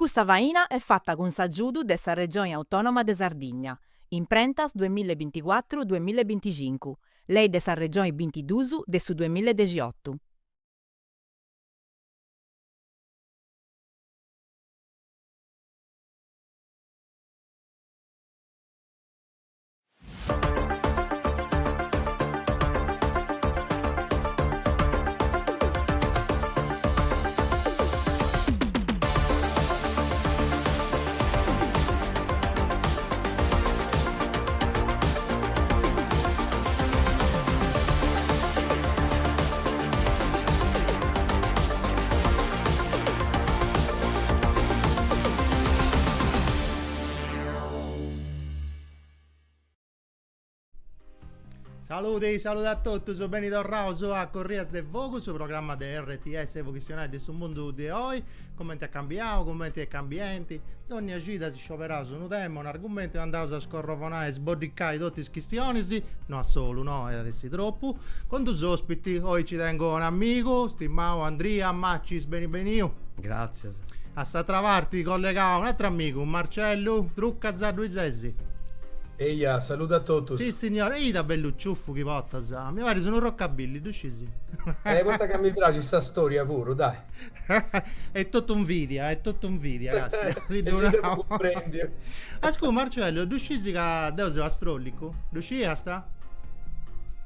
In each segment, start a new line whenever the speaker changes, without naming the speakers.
Custa faina est fata cun s'agiudu de sa Regioni Autònoma de Sardigna, Imprentas duemilla e binticuatru duemilla e binticincu, Lei de sa Regioni bintidus de su duemilla e dexiotu.
Saludi, saludi a totus, beni torraus a Corrias de Fogu, su programma de RTS po chistionai de su mundu de oi, cumenti at cambiau, cumenti est cambiendi, dònnia cida si scioberaus unu tema, un'argumentu e andaus a scorrovonai e sboddicai totu is chistionis, no a solu, no, iat essi tropu, cun dus ospitis, oi ci tengu un'amigu stimau Andria Macis, beni beniu.
Gràtzias.
A s'atra parti collegau un'atru amigu, Marcellu Trucas, ddui ses?
Eia, saludu a totus.
Si signore, e ita bellu ciuffu chi portas, mi paris unu rockabilly, ddu scis?
Eh, poita ca mi praxit sa storia puru, dai.
È totu invidia, è totu invidia, castia,
ti ddu nau. Cumprendiu.
Ascurta Marcellu, ddu scis ca deu seu astrolicu? Ddu sciiast?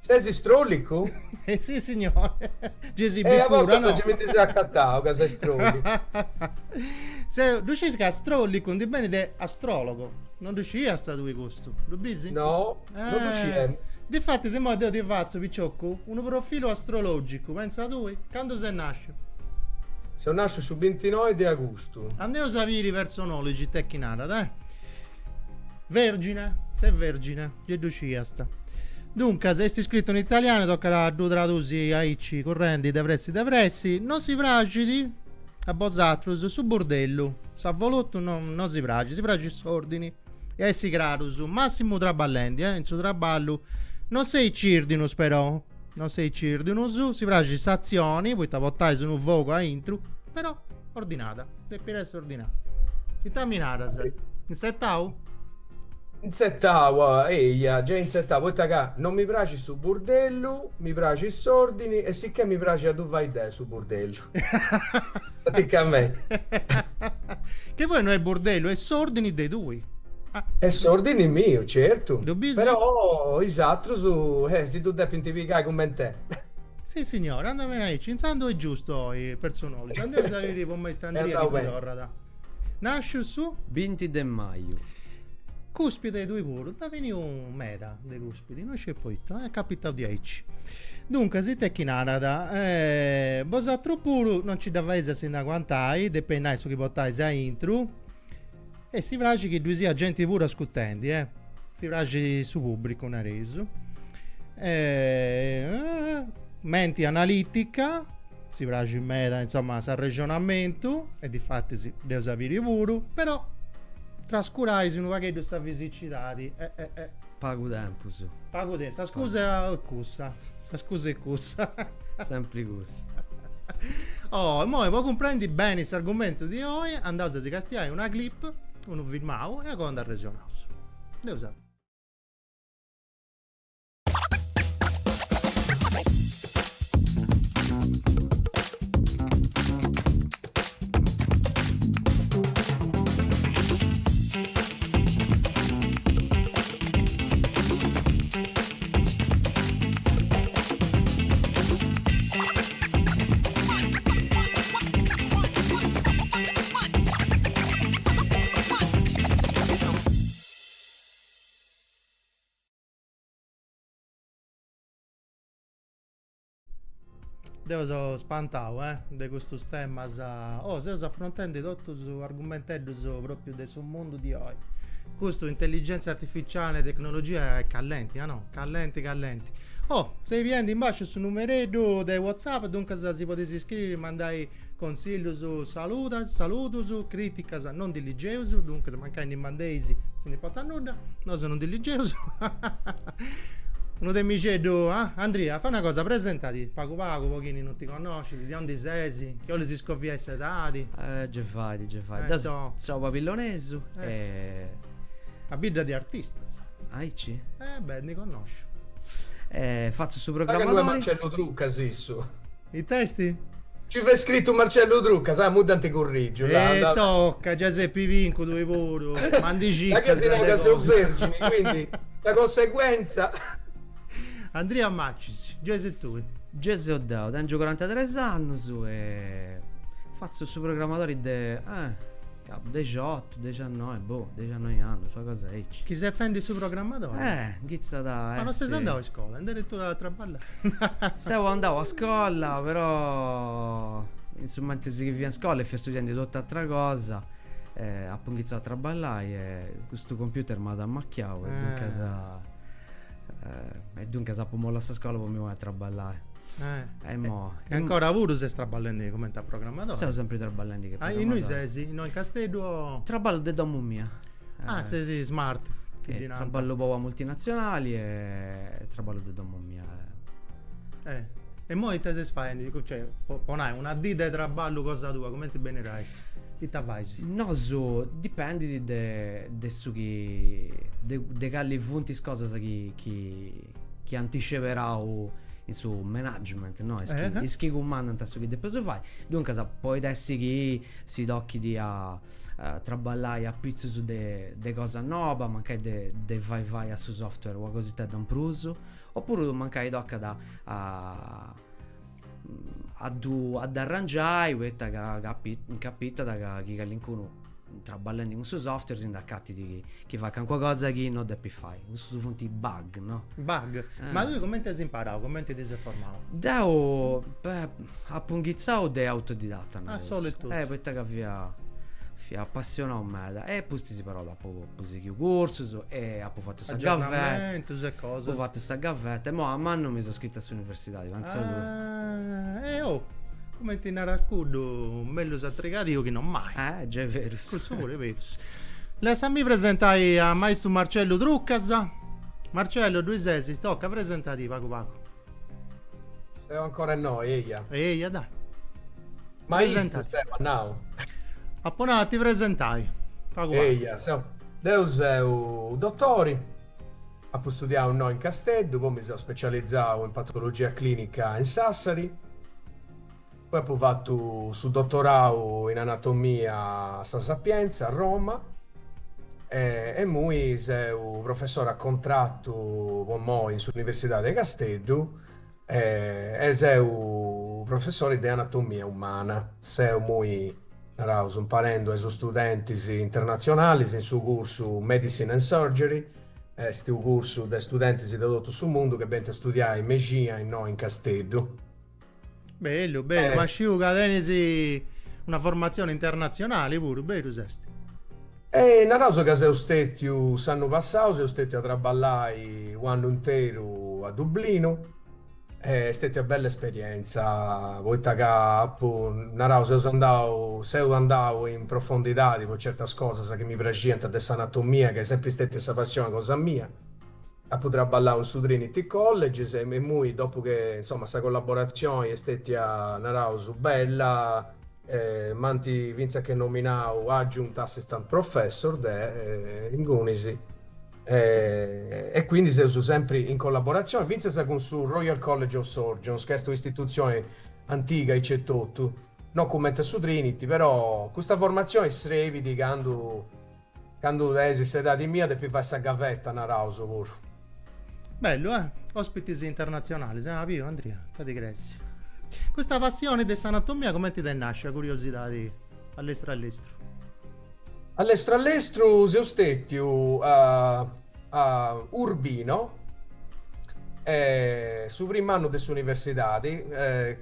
Ses strolicu?
Eh si signore.
Gei si bit puru, no? Gei mi ndi seu acatau ca ses strolicu.
Seu, ddu scis ca strolicu ndi benit de astrologo. Non ddu sciiast tui custu, ddu bisi?
No, non ddu sciemu.
Difatis imoi deu ti fatzu, picioccu, unu profilu astrologicu, pentza tui, candu ses nasciu?
Seu nasciu su bintinoi de agustu.
Andeus a biri personology ita chi narat, eh. Vergine, ses vergine. Gei ddu sciiast. Duncas, est scritu in italianu, tocat a ddu tradusi aici currendi de pressi de pressi, no si praxit a bosatrus su burdellu, s'avolotu no no si praxit, si praxit s'ordini e a essi crarus, massimu traballendi, eh, in su traballu non seis cirdinus però, non seis cirdinus, si praxit s'atzioni, poita portais unu fogu aintru, però ordinada, depit essi ordinada. Ita mi naras? Inzetau?
Inzetau, eia, giai inzetau, poita ca non mi praxit su burdellu, mi praxit s'ordini e sicchè mi praxit a ddu fai deu su burdellu. Praticamenti.
Che poi no est burdellu, est s'ordini de tui.
Est s'ordini miu, certu. Ddu bisi? Però is atrus si ddu depint pigai cument'est.
Si signore, andat beni aici, intzandus est giustu oi personology, andeus a biri po maistu Andria chi bi torrat. Nasciu su?
Binti de maju.
Cuspide tui puru, nd'at beniu meda de cuspidi, no sciu poita, est capitau diaici. Duncas ita est chi narat, bosatrus puru non nci dda faeis a si nd'aguantai, depeis nai su chi portais aintru, e si praxit chi ddui siat genti puru ascurtendi, eh, si praxit su pubbricu nareus. Menti analitica Si praxit meda, insomma, s'arrexonamentu, e difatis dd'eus a biri puru, però trascurais unu pagheddu sa fisicidadi, eh eh eh.
Pagu tempus.
Pagu tempus, sa scusa est cussa, sa scusa est cussa.
Sempri cussa.
Oh, immoi po cumprendi beni s'argumentu di oi andaus a si castiai una clip, unu filmau e agoa nd'arrexonaus. Dd'eus a. Deu so spantau eh de custus temas, oh seus afrontendi totus argumenteddus propriu de su mundu di oi. Custu intelligenza artificiale tecnologia est callenti, ah no? Callenti callenti. Oh, seis biendi in basciu su numereddu de Whatsapp, duncas si podeis iscriri, mandai Consillus, saludas, saludus, criticas non ndi ligeus, duncas mancai ndi mandeis si ndi portat nudda, nosu non ndi ligeus. Unu temixeddu, ah? Andria, fai una cosa, presentadi pagu pagu po chini non ti connoscit, de aundi ses, chi 'olis iscoviai s'edadi.
Eh, gei fait, gei fait. Deu seu pabillonesu e.
Una bidda de artistas.
Aici?
Eh beh, ndi connosciu.
E fatzu su programmadori.
Marcellu Trucas issu.
Ita esti?
Ci fait scritu Marcellu Trucas, ah, imui dd'ant currigiu.
E tocca, Giaseppi Pincu tui puru, ma ndi circas
de cosa. Ca seu vergini, quindi sa conseguenza.
Andria Macis, gei ses tui.
Gei seu deu, tengiu corantatres annus e fatzu su programmadori de dexiotu, dexianoi, boh, dexianoi annus, una cosa aici.
Chi ses fendi su programmadori?
Eh, inghitzat a
Ma non ses andau a iscola, inderetura a traballai.
Seu andau a scola, però in su mentris chi fia in scola e fia studiendi totu atra cosa, apu inghitzau a traballai e custu computer m'at ammachiau e duncas e duncas apu mollau sa scola po mi ponni a traballai.
Eh. E immo. E ancora puru ses traballendi cumenti a programmadori?
Seu sempri traballendi che
programmadori. Ah, innui ses? Innoi in Casteddu o?
Traballu de domu mia.
Ah, ses smart.
Chi traballu po una multinazionali e traballu de domu mia.
Eh. E immoi ita ses faendi? Cioè, po nai, una dì de traballu cosa tua, cumenti benit a essi? Ita fais?
Nosu dipendit de de su chi de de cali funt is cosas chi chi chi ant sceberau in su management no is chi is chi cumandant su chi depeus fai duncas podit essi chi si tochit a traballai apitzus de de cosa noba mancai de de fai fai a su software una cositedda in prus opuru mancai tocat a a ddu a dd'arrangiai poita ca capitat ca chi calincunu traballendi cun su software si nd'acatit chi chi fait calincuna cosa chi no depit fai, custus funt i bug no.
Bug, ma tui cumenti as imparau, cumenti ti ses formau?
Deu beh apu inghitzau de autodidatta
A solu etotu.
Eh poita ca fia fia apassionau meda e pustis però apu apu sighiu cursus e apu fatu sa gavetta.
Aggiornamentus e cosas.
Apu fatu sa gavetta e imoi a mannu mi seu scritu a s'universidadi, pentza tui.
Ah, e oh, cumenti narat cuddu, mellus a trigadiu chi non mai.
Eh, giai berus.
Cussu puru est berus. Lassami presentai a maistu Marcellu Trucas. Marcello, ddui ses? Tocca, presentadì pagu pagu.
Seu ancora innoi, eia.
Eia, dai.
Maistu seu, at nau.
Apu nau a ti presentai.
Pagu pagu. Eia, seu. Deu seu dotori, apu studiau innoi in Casteddu, poi mi seu specializau in patologia clinica in Sassari, poi apu fatu su dotorau in anatomia a sa Sapienza a Roma e immoi seu professori a contratu po immoi in s'Universidadi de Casteddu e seu professori de anatomia umana. Seu immoi, naraus, imparendu a is studentis internatzionalis in su cursu Medicine and Surgery, est unu cursu de studentis de totu su mundu chi benint a studiai mexina innoi in Casteddu.
Bellu, bellu, ma sciu ca tenis una formatzioni internatzionali puru, berus est?
E naraus ca seu stetiu, s'annu passau, seu stetiu a traballai u' annu interu a Dublinu, e est stetia bella esperienza, poita ca apu, naraus, seus andau, seu andau in profondidadi po certas cosas chi mi praxiant de s'anatomia, ca est sempri stetia sa passioni cosa mia Apu traballau in su Trinity College e immui dopu che insoma sa collaboratzioni est stetia, naraus, bella, m'ant fintzas che nominau Adjunct Assistant Professor de ingunis e quindi seus sempri in collaboratzioni fintzas cun su Royal College of Surgeons, ca est un'istitutzioni antiga aici etotu, no cumenti a su Trinity, però custa formatzioni srebit candu Candu tenis s'edadi mia depis fai sa gavetta, naraus puru.
Bellu, eh? Ospitis internatzionalis, eh, biu, Andria, ita ti cressi. Custa passioni de s'anatomia cumenti t'est nascia, curiosidadi, a lestru a lestru?
A lestru a lestru seu stetiu a a Urbino su primu annu de s'universidadi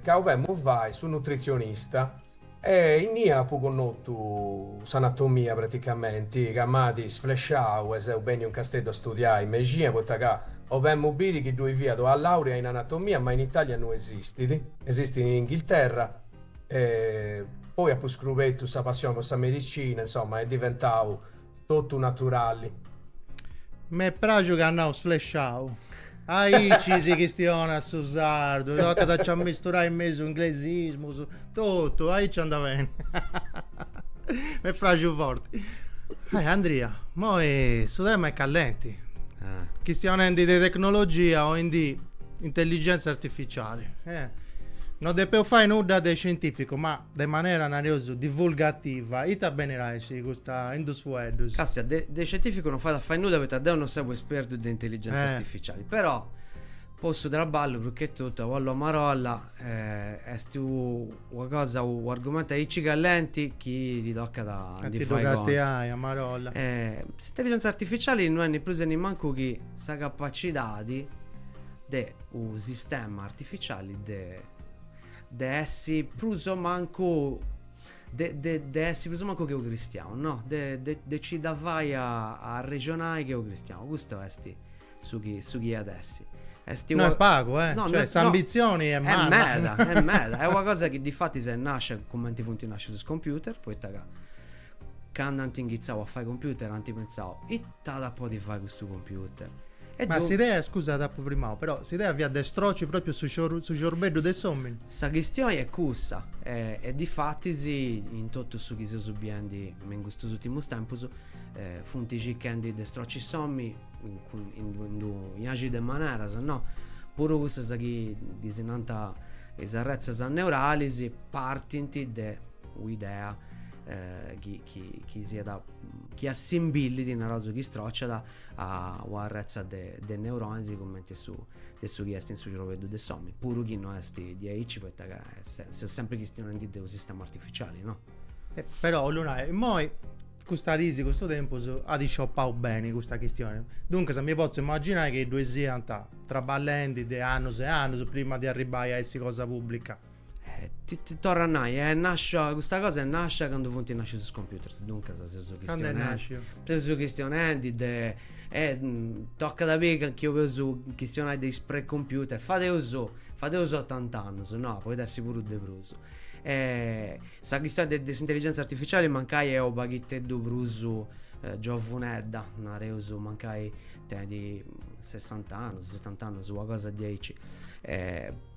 ca 'olemu fai su nutritzionista E innia apu connotu s'anatomia praticamenti, ca m'at sflesciau e seu benniu in Casteddu a studiai mexina, poita ca 'olemu biri chi ddui fiat una laurea in anatomia, ma in Italia no esistit, esistit in Inghilterra, e poi apu scrubetu sa passioni po sa medicina, insoma est diventau totu naturali.
M'est praxiu ca at nau sflesciau. Aici si chistionat su sardu, tocat a nci ammisturai in mesu inglesismus, totu, aici andat beni. M'est praxiu forti. Eh Andria, moi su tema est callenti. Chistionendi de tecnologia oindì intelligenza artificiali. No depeus fai nudda de scientificu, ma de manera, nareus, divulgativa, ita benit a essi custa in dus fueddus?
Castia, de de scientificu non fait a fai nudda poita deu non seu espertu de intelligenza artificiali, però po su traballu prus che totu a ollu a marolla est una cosa, u' argumentu aici callenti chi ti tocat a
ndi fai contu. A marolla.
S'intelligenza artificiali no est ni prus e ni mancu chi sa capacidadi de u' sistema artificiali de de essi prus o mancu de de de essi prus o mancu che u' cristianu, no, de de de ci dda fai a a arrexonai che u' cristianu, custu est su chi su chi iat essi.
Est no est pagu, eh, no, cioè s'ambizioni est
manna. Est meda, est meda, est una cosa chi difatis est nascia cumenti funt nascius is computer, poita ca candu ant inghitzau a fai computer ant pentzau, ita at a podi fai custu computer?
E Ma s'idea, scusa t'apu frimau, però s'idea fiat de stroci propriu su su ciorbeddu de s'omini.
Sa chistioni est cussa, e e difatis in totu su chi seus biendi me in custus urtimus tempus funt circhendi de stroci s'omini in in d'u iaxi de maneras, no? Puru cussas chi ddis nant is arretzas neuralis partint de u'idea chi chi chi siat chi assimbillit, naraus, chi strociat a una arretza de de neuronis cumenti su de su chi est in su ciorbeddu de s'omini, puru chi no est diaici poita ca seus sempri chistionendi de unu sistema artificiali, no?
Però 'ollu nai, immoi custa disi, custu tempus at isciopau beni custa chistioni, duncas mi potzu immaginai chi ddui siant traballendi de annus e annus prima de arribbai a essi cosa pubblica.
Ti ti torru a nai, est nascia, custa cosa est nascia candu funt nascius is computers, duncas seus
Candu est nasciu?
Seus chistionendi de tocat a biri chi 'oleus chistionai de is pre-computer, fadeus fadeus otant'annus, no, podit essi puru de prus. Sa chistioni de de s'intelligenza artificiali mancai est u' paghiteddu prus giovunedda, nareus, mancai tenit sessant'annus, setant'annus, una cosa diaici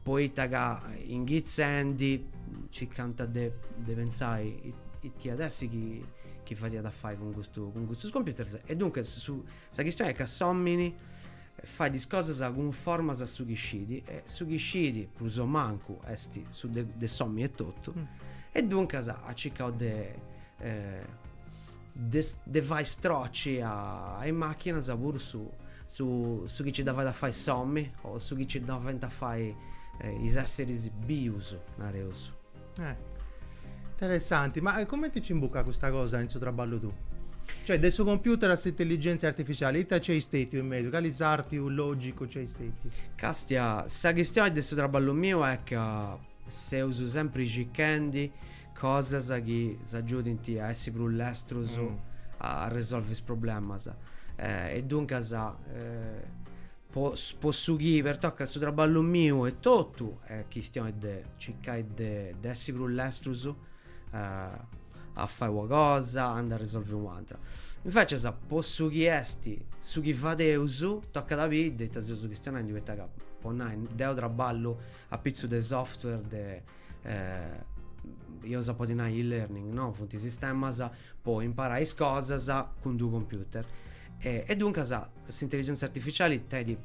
Poita ca inghitzendi circant de de pentzai ita iat essi chi chi fadiat a fai cun custu cun custus computers e duncas su sa chistioni est ca s'omini fait is cosas cunformas a su chi scit e su chi scit prus o mancu est su de de s'omini etotu e duncas at circau de de de fai stroci a is machinas puru su su su chi ci dda fait a fai s'omi o su chi ci dda faint a fai is esseris bius, nareus.
Eh, interessanti, ma cumenti ci imbucat custa cosa in su traballu tuu? Cioè de su computer a s'intelligenzia artificiali ita c'est stetiu in mesu, cali sartiu logicu c'est stetiu?
Castia, sa chistioni de su traballu miu est ca seus sempri circhendi Cosas chi s'agiudint a essi prus lestrus a arresolvi is problemas. E duncas po po su chi pertocat su traballu miu etotu est chistioni de circai de de essi prus lestrus a fai una cosa, a nd'arresolvi u'antra. Invecias po su chi est su chi fadeus tocat a biri de ita seus chistionendi poita ca po nai deu traballu apitzus de software de eus a podi nai e-learning, no? Funt sistemas po imparai is cosas cun d'u computer. E, e duncas s'intelligenza artificiali tenit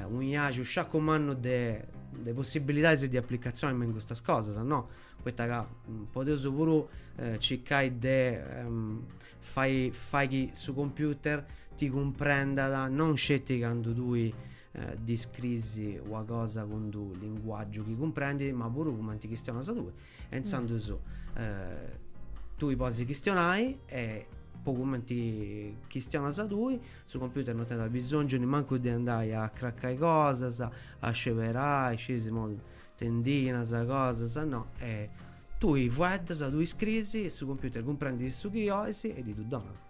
unu iaxi, u' sciacu mannu de, de possibilidadis de aplicatzioni me in custas cosas, no? Poita ca podeus puru circai de fai fai chi su computer ti cumprendat non sceti candu tui ddi scriis una cosa cun d'u linguaggiu chi cumprendit, ma puru cumenti chistionas tui. E intzandus tui podis chistionai e po cumenti chistionas tui, su computer no tenit abisongiu nimancu de andai a cracai cosas, a sceberai, scis, tendinas, cosas, no, e tui fueddas, tui scriis e su computer cumprendit su chi 'olis e ti ddu donat.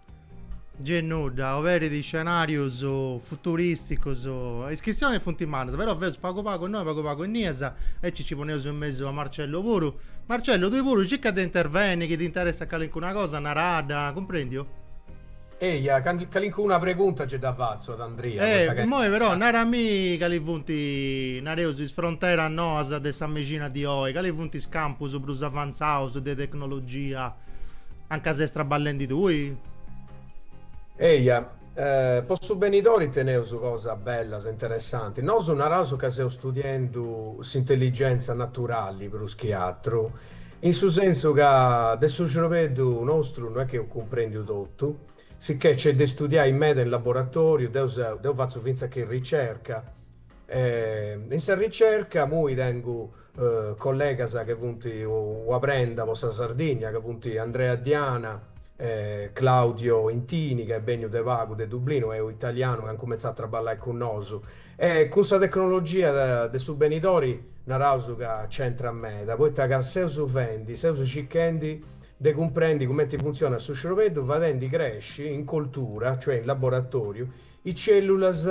Gei nudda, oberit scenarius futuristicus, is chistionis funt mannas, però feus pagu pagu innoi pagu pagu innias, aici ci poneus in mesu a Marcello puru. Marcello, tui puru circa de intervenni, chi ti interessat calincuna cosa, naradda, cumprendiu?
Eia, calincuna pregunta ge dda fatzu ad Andria,
poita ca. Immoi però narami cali funt, nareus, is fronteras noas de sa mexina di oi, cali funt is campus prus avantzaus de tecnologia anca ses traballendi tui?
Eia, po su benidori teneus cosas bellas e interessanti. Nosu naraus ca seus studiendu s'intelligenza naturali prus chi atru, in su sensu ca de su xrobeddu nostru no est chi eus cumprendiu totu, sicchè c'est de studiai meda in laboratoriu, deu seu, deu fatzu fintzas che ricerca, in sa ricerca immoi tengu collegas chi funt una prenda po sa Sardigna, ca funt Andrea Diana, Claudio Intini, ca est benniu de pagu de Dublinu, est un'italianu ca at incumentzau a traballai cun nosu. E cun sa tecnologia de su benidori naraus ca c'entrat meda, poita ca seus fendi, seus circhendi de cumprendi cumenti funtzionat su xrobeddu fadendi cresci in coltura, cioè in laboratoriu, is cellulas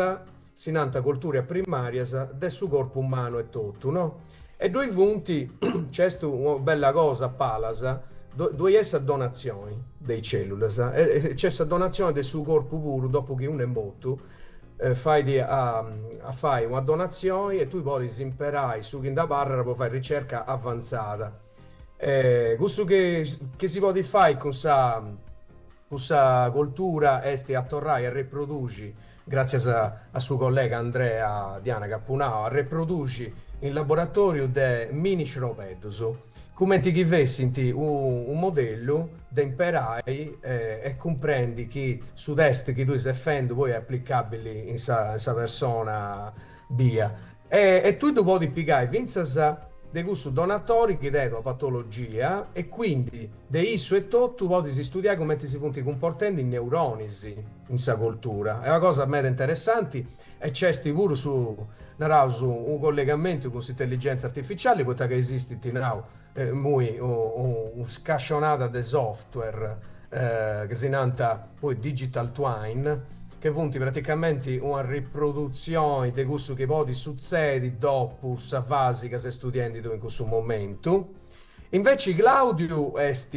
si nant colturas primarias de su corpu umanu etotu, no? E ddoi funt, nc'est una bella cosa a palas, ddoi est sa donatzioni de is cellulas e nc'est sa donatzioni de su corpu puru dopu chi unu est mortu, fait a a fai una donatzioni e tui podis imperai su chi nd'abarrat po fai ricerca avantzada. Cussu chi chi si podit fai cun sa cun sa coltura est a torrai a reproduxi, gràtzias a su collega Andrea Diana chi apu nau, a reproduxi in laboratoriu de mini xrobeddus, cumenti chi fessint unu modellu de imperai e cumprendi chi su test chi tui ses fendu poi est aplicabili in sa in sa persona bia. E tui ddu podis pigai fintzas de cussu donatori chi tenit una patologia e quindi de issu etotu podis studiai cumenti si funt cumportendi is neuronis in sa coltura. Est una cosa meda interessanti e nc'est puru su, naraus, unu collegamentu cun s'intelligenza artificiali poita ca esistit, nau, immoi una scascionada de software chi si nant poi digital twin, chi funt praticamenti una riprodutzioni de cussu chi podit sutzedi dopu sa fasi ca ses studiendi tui in cussu momentu. Inveci Claudiu est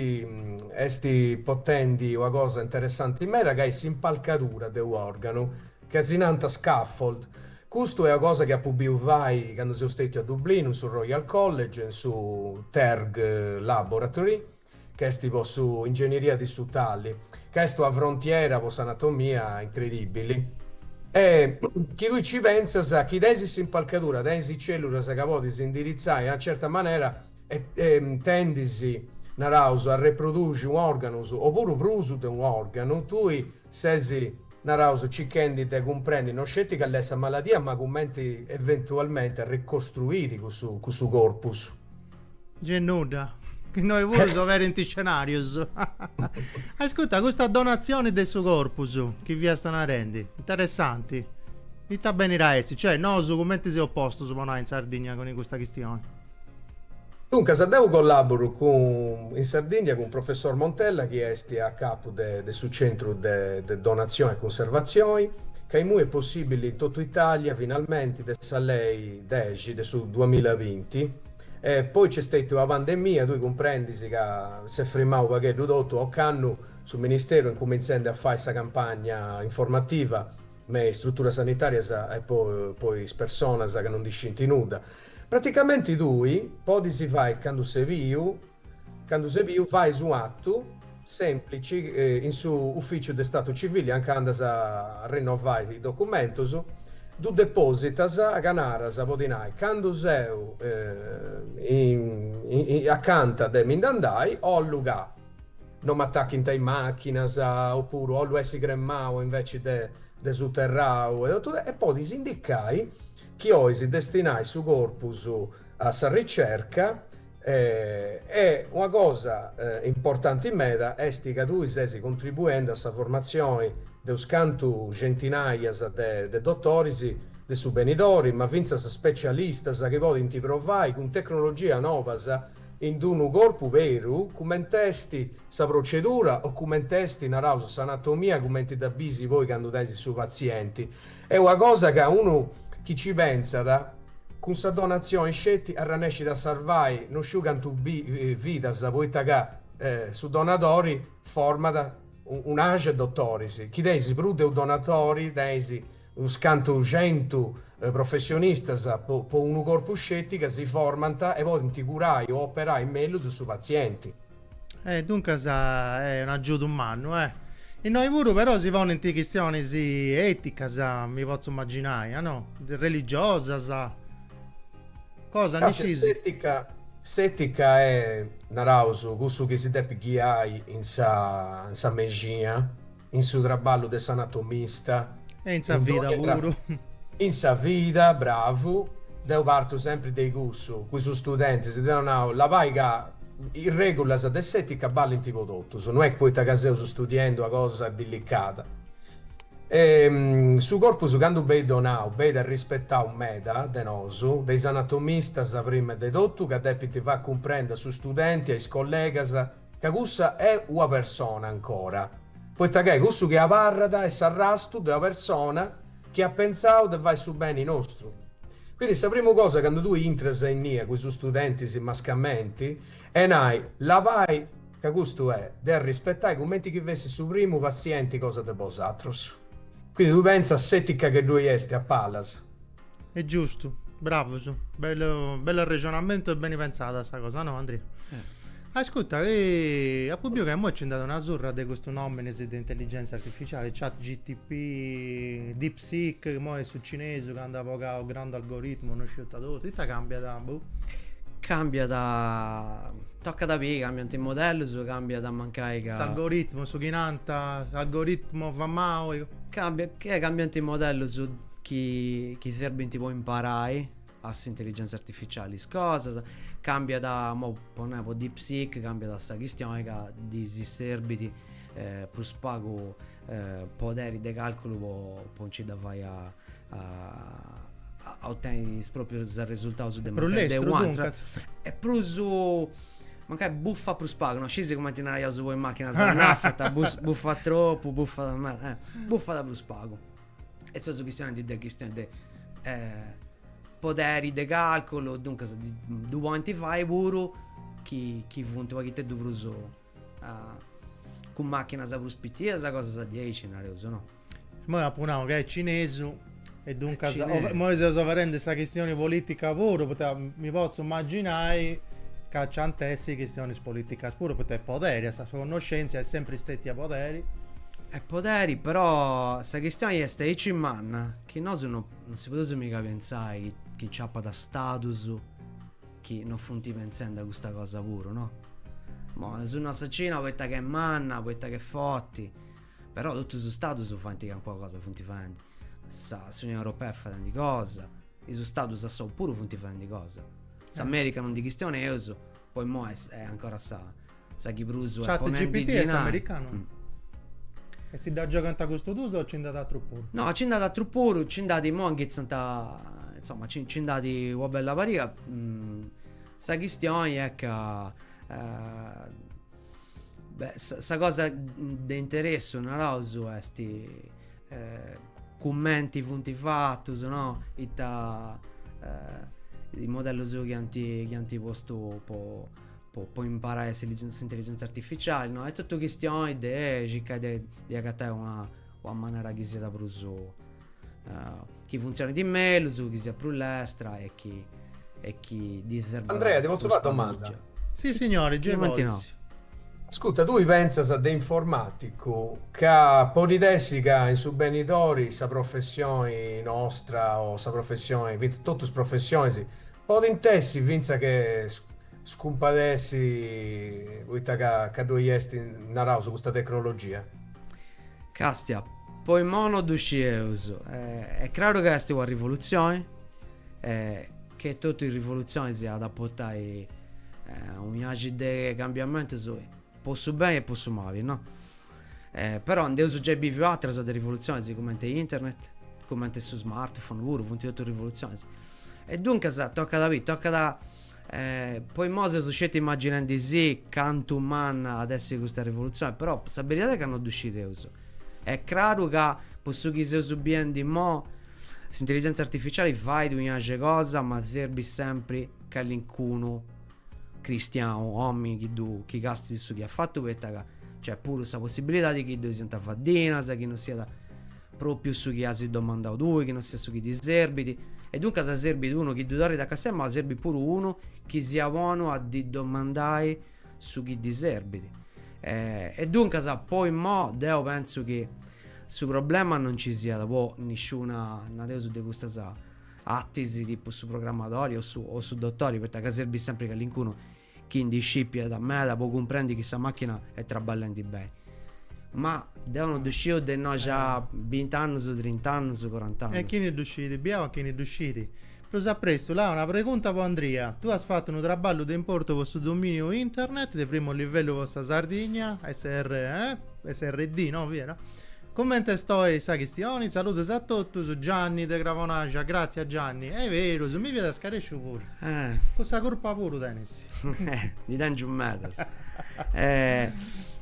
est potendi una cosa interessanti meda ca est s'impalcadura de u'organu ca si nant scaffold. Custu est una cosa chi apu biu fai candu seu stetiu a Dublinu in su Royal College in su TERG Laboratory, ca est po su ingenieria tissutali, ca est una frontiera po s'anatomia incredibili. E chi tui ci pentzas, chi tenis s'impalcadura, tenis is cellulas ca podis indiritzai in una certa manera e tendis, naraus, a reproduxi organus opuru prus de un'organu, tui ses, naraus, circhendi de cumprendi no sceti cali est sa maladia ma cumenti eventualmenti a ricostruiri cussu cussu corpus.
Gei nudda, chi innoi puru s'oberint scenarius. Ascurta, custa donatzioni de su corpus chi fiast narendi, interessanti, ita benit a essi? Cioè, nosu cumenti seus postus po nai in Sardigna cun custa chistioni?
Duncas, deu collaboru cun in Sardigna cun professor Montella chi est a capu de de su centru de de donatzioni e cunservatzioni, ca immoi est possibili in totu Italia finalmenti de sa lei dexi de su duamillabinti e poi nc'est stetia una pandemia, tui cumprendis ca s'est frimau u' pagheddu totu, ocannu su ministeru est incumintzendi a fai sa campagna informativa me is struturas sanitarias e po po is personas ca non ndi scint nudda. Praticamenti tui podis fai candu ses biu, candu ses biu fais u' atu semplici in su uficiu de statu civili anca andas a rinnovai is documentus, ddu depositas ca naras po ti nai, candu seu acanta de mi nd'andai 'ollu ca no m'atachint a is machinas opuru 'ollu essi cremau inveci de de suterrau e totu e podis indicai chi 'olis destinai su corpus a sa ricerca e una cosa importanti meda est ca tui ses contribuendi a sa formatzioni de us cantu centinaias de dotoris de su benidori, ma fintzas specialistas chi podint provai cun tecnologias nobas in d'unu corpu beru cument'est sa procedura o cument'est, naraus, s'anatomia cumenti dda bisi poi candu tenis su patzienti. Est una cosa ca unu chi ci pentzat, cun sa donatzioni sceti arrannescit a sarvai no sciu cantu vidas, poita ca su donadori format. Un'axi 'e dotoris, chi tenis prus de unu donatori, tenis unus cantu centu professionistas po unu corpus sceti ca si formant e podint curai o operai mellus su patzienti.
E duncas est un'agiudu mannu, eh. Innoi puru però si ponint chistionis eticas, mi potzu imaginai, a no? Religiosas, cosa ndi
scis? S'etica, s'etica est, naraus, cussu chi si depit ghiai in sa in sa mexina, in su traballu de s'anatomista.
E in sa vida puru.
In sa vida, bravu. Deu partu sempri de cussu, cun is studentis, deu nau, labai ca is regulas de s'etica ballint po totus, no est poita ca seus studiendu una cosa dilicada. E su corpus candu benit donau benit arrispetau meda de nosu, de is anatomistas prima de totu ca depint fai cumprendi a su studenti, a is collegas, ca cussa est una persona ancora, poita ca cussu chi abarrat est s'arrastu de una persona chi at pentzau de fai su beni nostru. Quindi sa primu cosa candu tui intras innia cun is studentis mascamenti est nai, labai ca custu est de arrispetai cumenti chi fessit su primu patzienti cosa de bosatrus. Quindi tui pentza s'etica chi ddoi est a palas.
Est giustu, bravus, bellu bellu arrexonamentu e beni pentzada sa cosa, no Andria? Ascurta, apu biu ca immoi nci nd'at una surra de custus nominis de intelligenza artificiali, chat GTP, DeepSeek, immoi est su cinesu ca nd'at bogau grandu algoritmu, no sciu ita totu, ita cambiat, boh?
Cambiat, tocat a biri, cambiant is modellus, cambiat mancai ca.
S'algoritmu, su chi nant, s'algoritmu famau.
Cambia, cambiant is modellus chi chi serbint po imparai a s'intelligenza artificiali is cosas, cambiat, mo po nai po DeepSeek cambiat sa chistioni ca ddis serbit prus pagu poderi de calculu po po nci dda fai a a oteni is proprius arresultaus de
Prus lestru duncas.
E prus mancai buffat prus pagu, no scisi cumenti naraiaus po is machinas, sa nafta buffat tropu, buffat meda, buffat prus pagu. E seus chistionendi de chistioni de poderi de calculu, duncas ddu podint fai puru chi chi funt u' paghiteddu prus cun machinas prus pitias, cosas diaici nareus, no?
Immoi apu nau ca est cinesu e duncas immoi seus oberendi sa chistioni politica puru, poita mi potzu imaginai ca nci ant essi chistionis politicas puru, poita est poderi, sa connoscentzia est sempri stetia poderi.
Est poderi, però sa chistioni est aici manna chi nosu no non si podeus miga pentzai chi nci apat stadus chi no funt pentzendi a custa cosa puru, no? Mo, eus nau sa Cina poita ca est manna, poita ca est forti, però totus is stadus faint calincuna cosa, funt faendi, sa s'Unioni Europea est fadendi cosa, is stadus a solu puru funt fadendi cosa, s'America non ndi chistioneus, po immoi est ancora sa sa chi prus
est ponendi dinai. ChatGPT est americanu? E si dda giogant custus duus o nci nd'at atru puru?
No, nci nd'at atru puru, nci nd'at immoi inghitzant, insoma, nci nd'at una bella pariga. Sa chistioni est ca beh, sa cosa de interessu, naraus, est cumenti funt fatus, no, ita is modellus chi ant chi ant postu po po po imparai s'intelligenza artificiali, no, est totu chistioni de circai de de agatai una una manera chi siat prus chi funtzionit mellus, chi siat prus lestra e chi e chi ddi serbat
Andrea, ti potzu fai una domanda?
Si signori, gei podis.
Ascurta, tui pentzas de informaticu ca podit essi ca in su benidori sa professioni nostra o sa professioni, fintzas totus is professionis, podint essi fintzas che scumpadessi poita ca ca ddoi est, naraus, custa tecnologia?
Castia, po immoi no ddu scieus. Est craru ca est una rivolutzioni, che totu is rivolutzionis at a portai un'axi de cambiamentus po su beni e po su mali, no? Però nd'eus giai biviu ateras de rivolutzionis, cumenti internet, cumenti su smartphone puru, funt totu rivolutzionis. E duncas tocat a biri, tocat a Po immoi seus sceti immaginendisì cantu manna at essi custa rivolutzioni, però sa beridadi est ca no ddu scideus. Est craru ca po su chi seus biendi immoi s'intelligenza artificiali fait un'axi 'e cosa ma serbit sempri calincunu cristianu, omini chi ddu chi castit su chi at fatu poita ca. Nc'est puru sa possibilidadi chi ddoi siant faddinas, chi no siat propriu su chi as domandau tui, chi no siat su chi ti serbit, e duncas serbit unu chi ddu torrit a castiai, ma serbit puru unu chi siat bonu a ddi domandai su chi ddi serbit. E duncas po immoi deu pentzu chi su problema non nci siat po nisciuna, nareus, de custas artis tipu su programmadori o su o su dotori, poita ca serbit sempri calincunu chi ndi scipiat meda po cumprendi chi sa macchina est traballendi beni. Ma deu no ddu sciu de innoi a bint'annus, trint'annus, corant'annus.
E chini ddu scit? Biau a chini ddu scit. Prus a prestu, là, una pregunta po Andria. Tui as fatu unu traballu de importu po su dominiu internet de primu livellu po sa Sardigna, SR, eh? SRD, no fiat? Comente est oi sa chistioni? Saludus a totus, Gianni de Crabonaxa, Gratzias Gianni, est berus, mi fiat scaresciu puru. Eh. Cussa curpa puru tenis.
Ndi tengiu medas.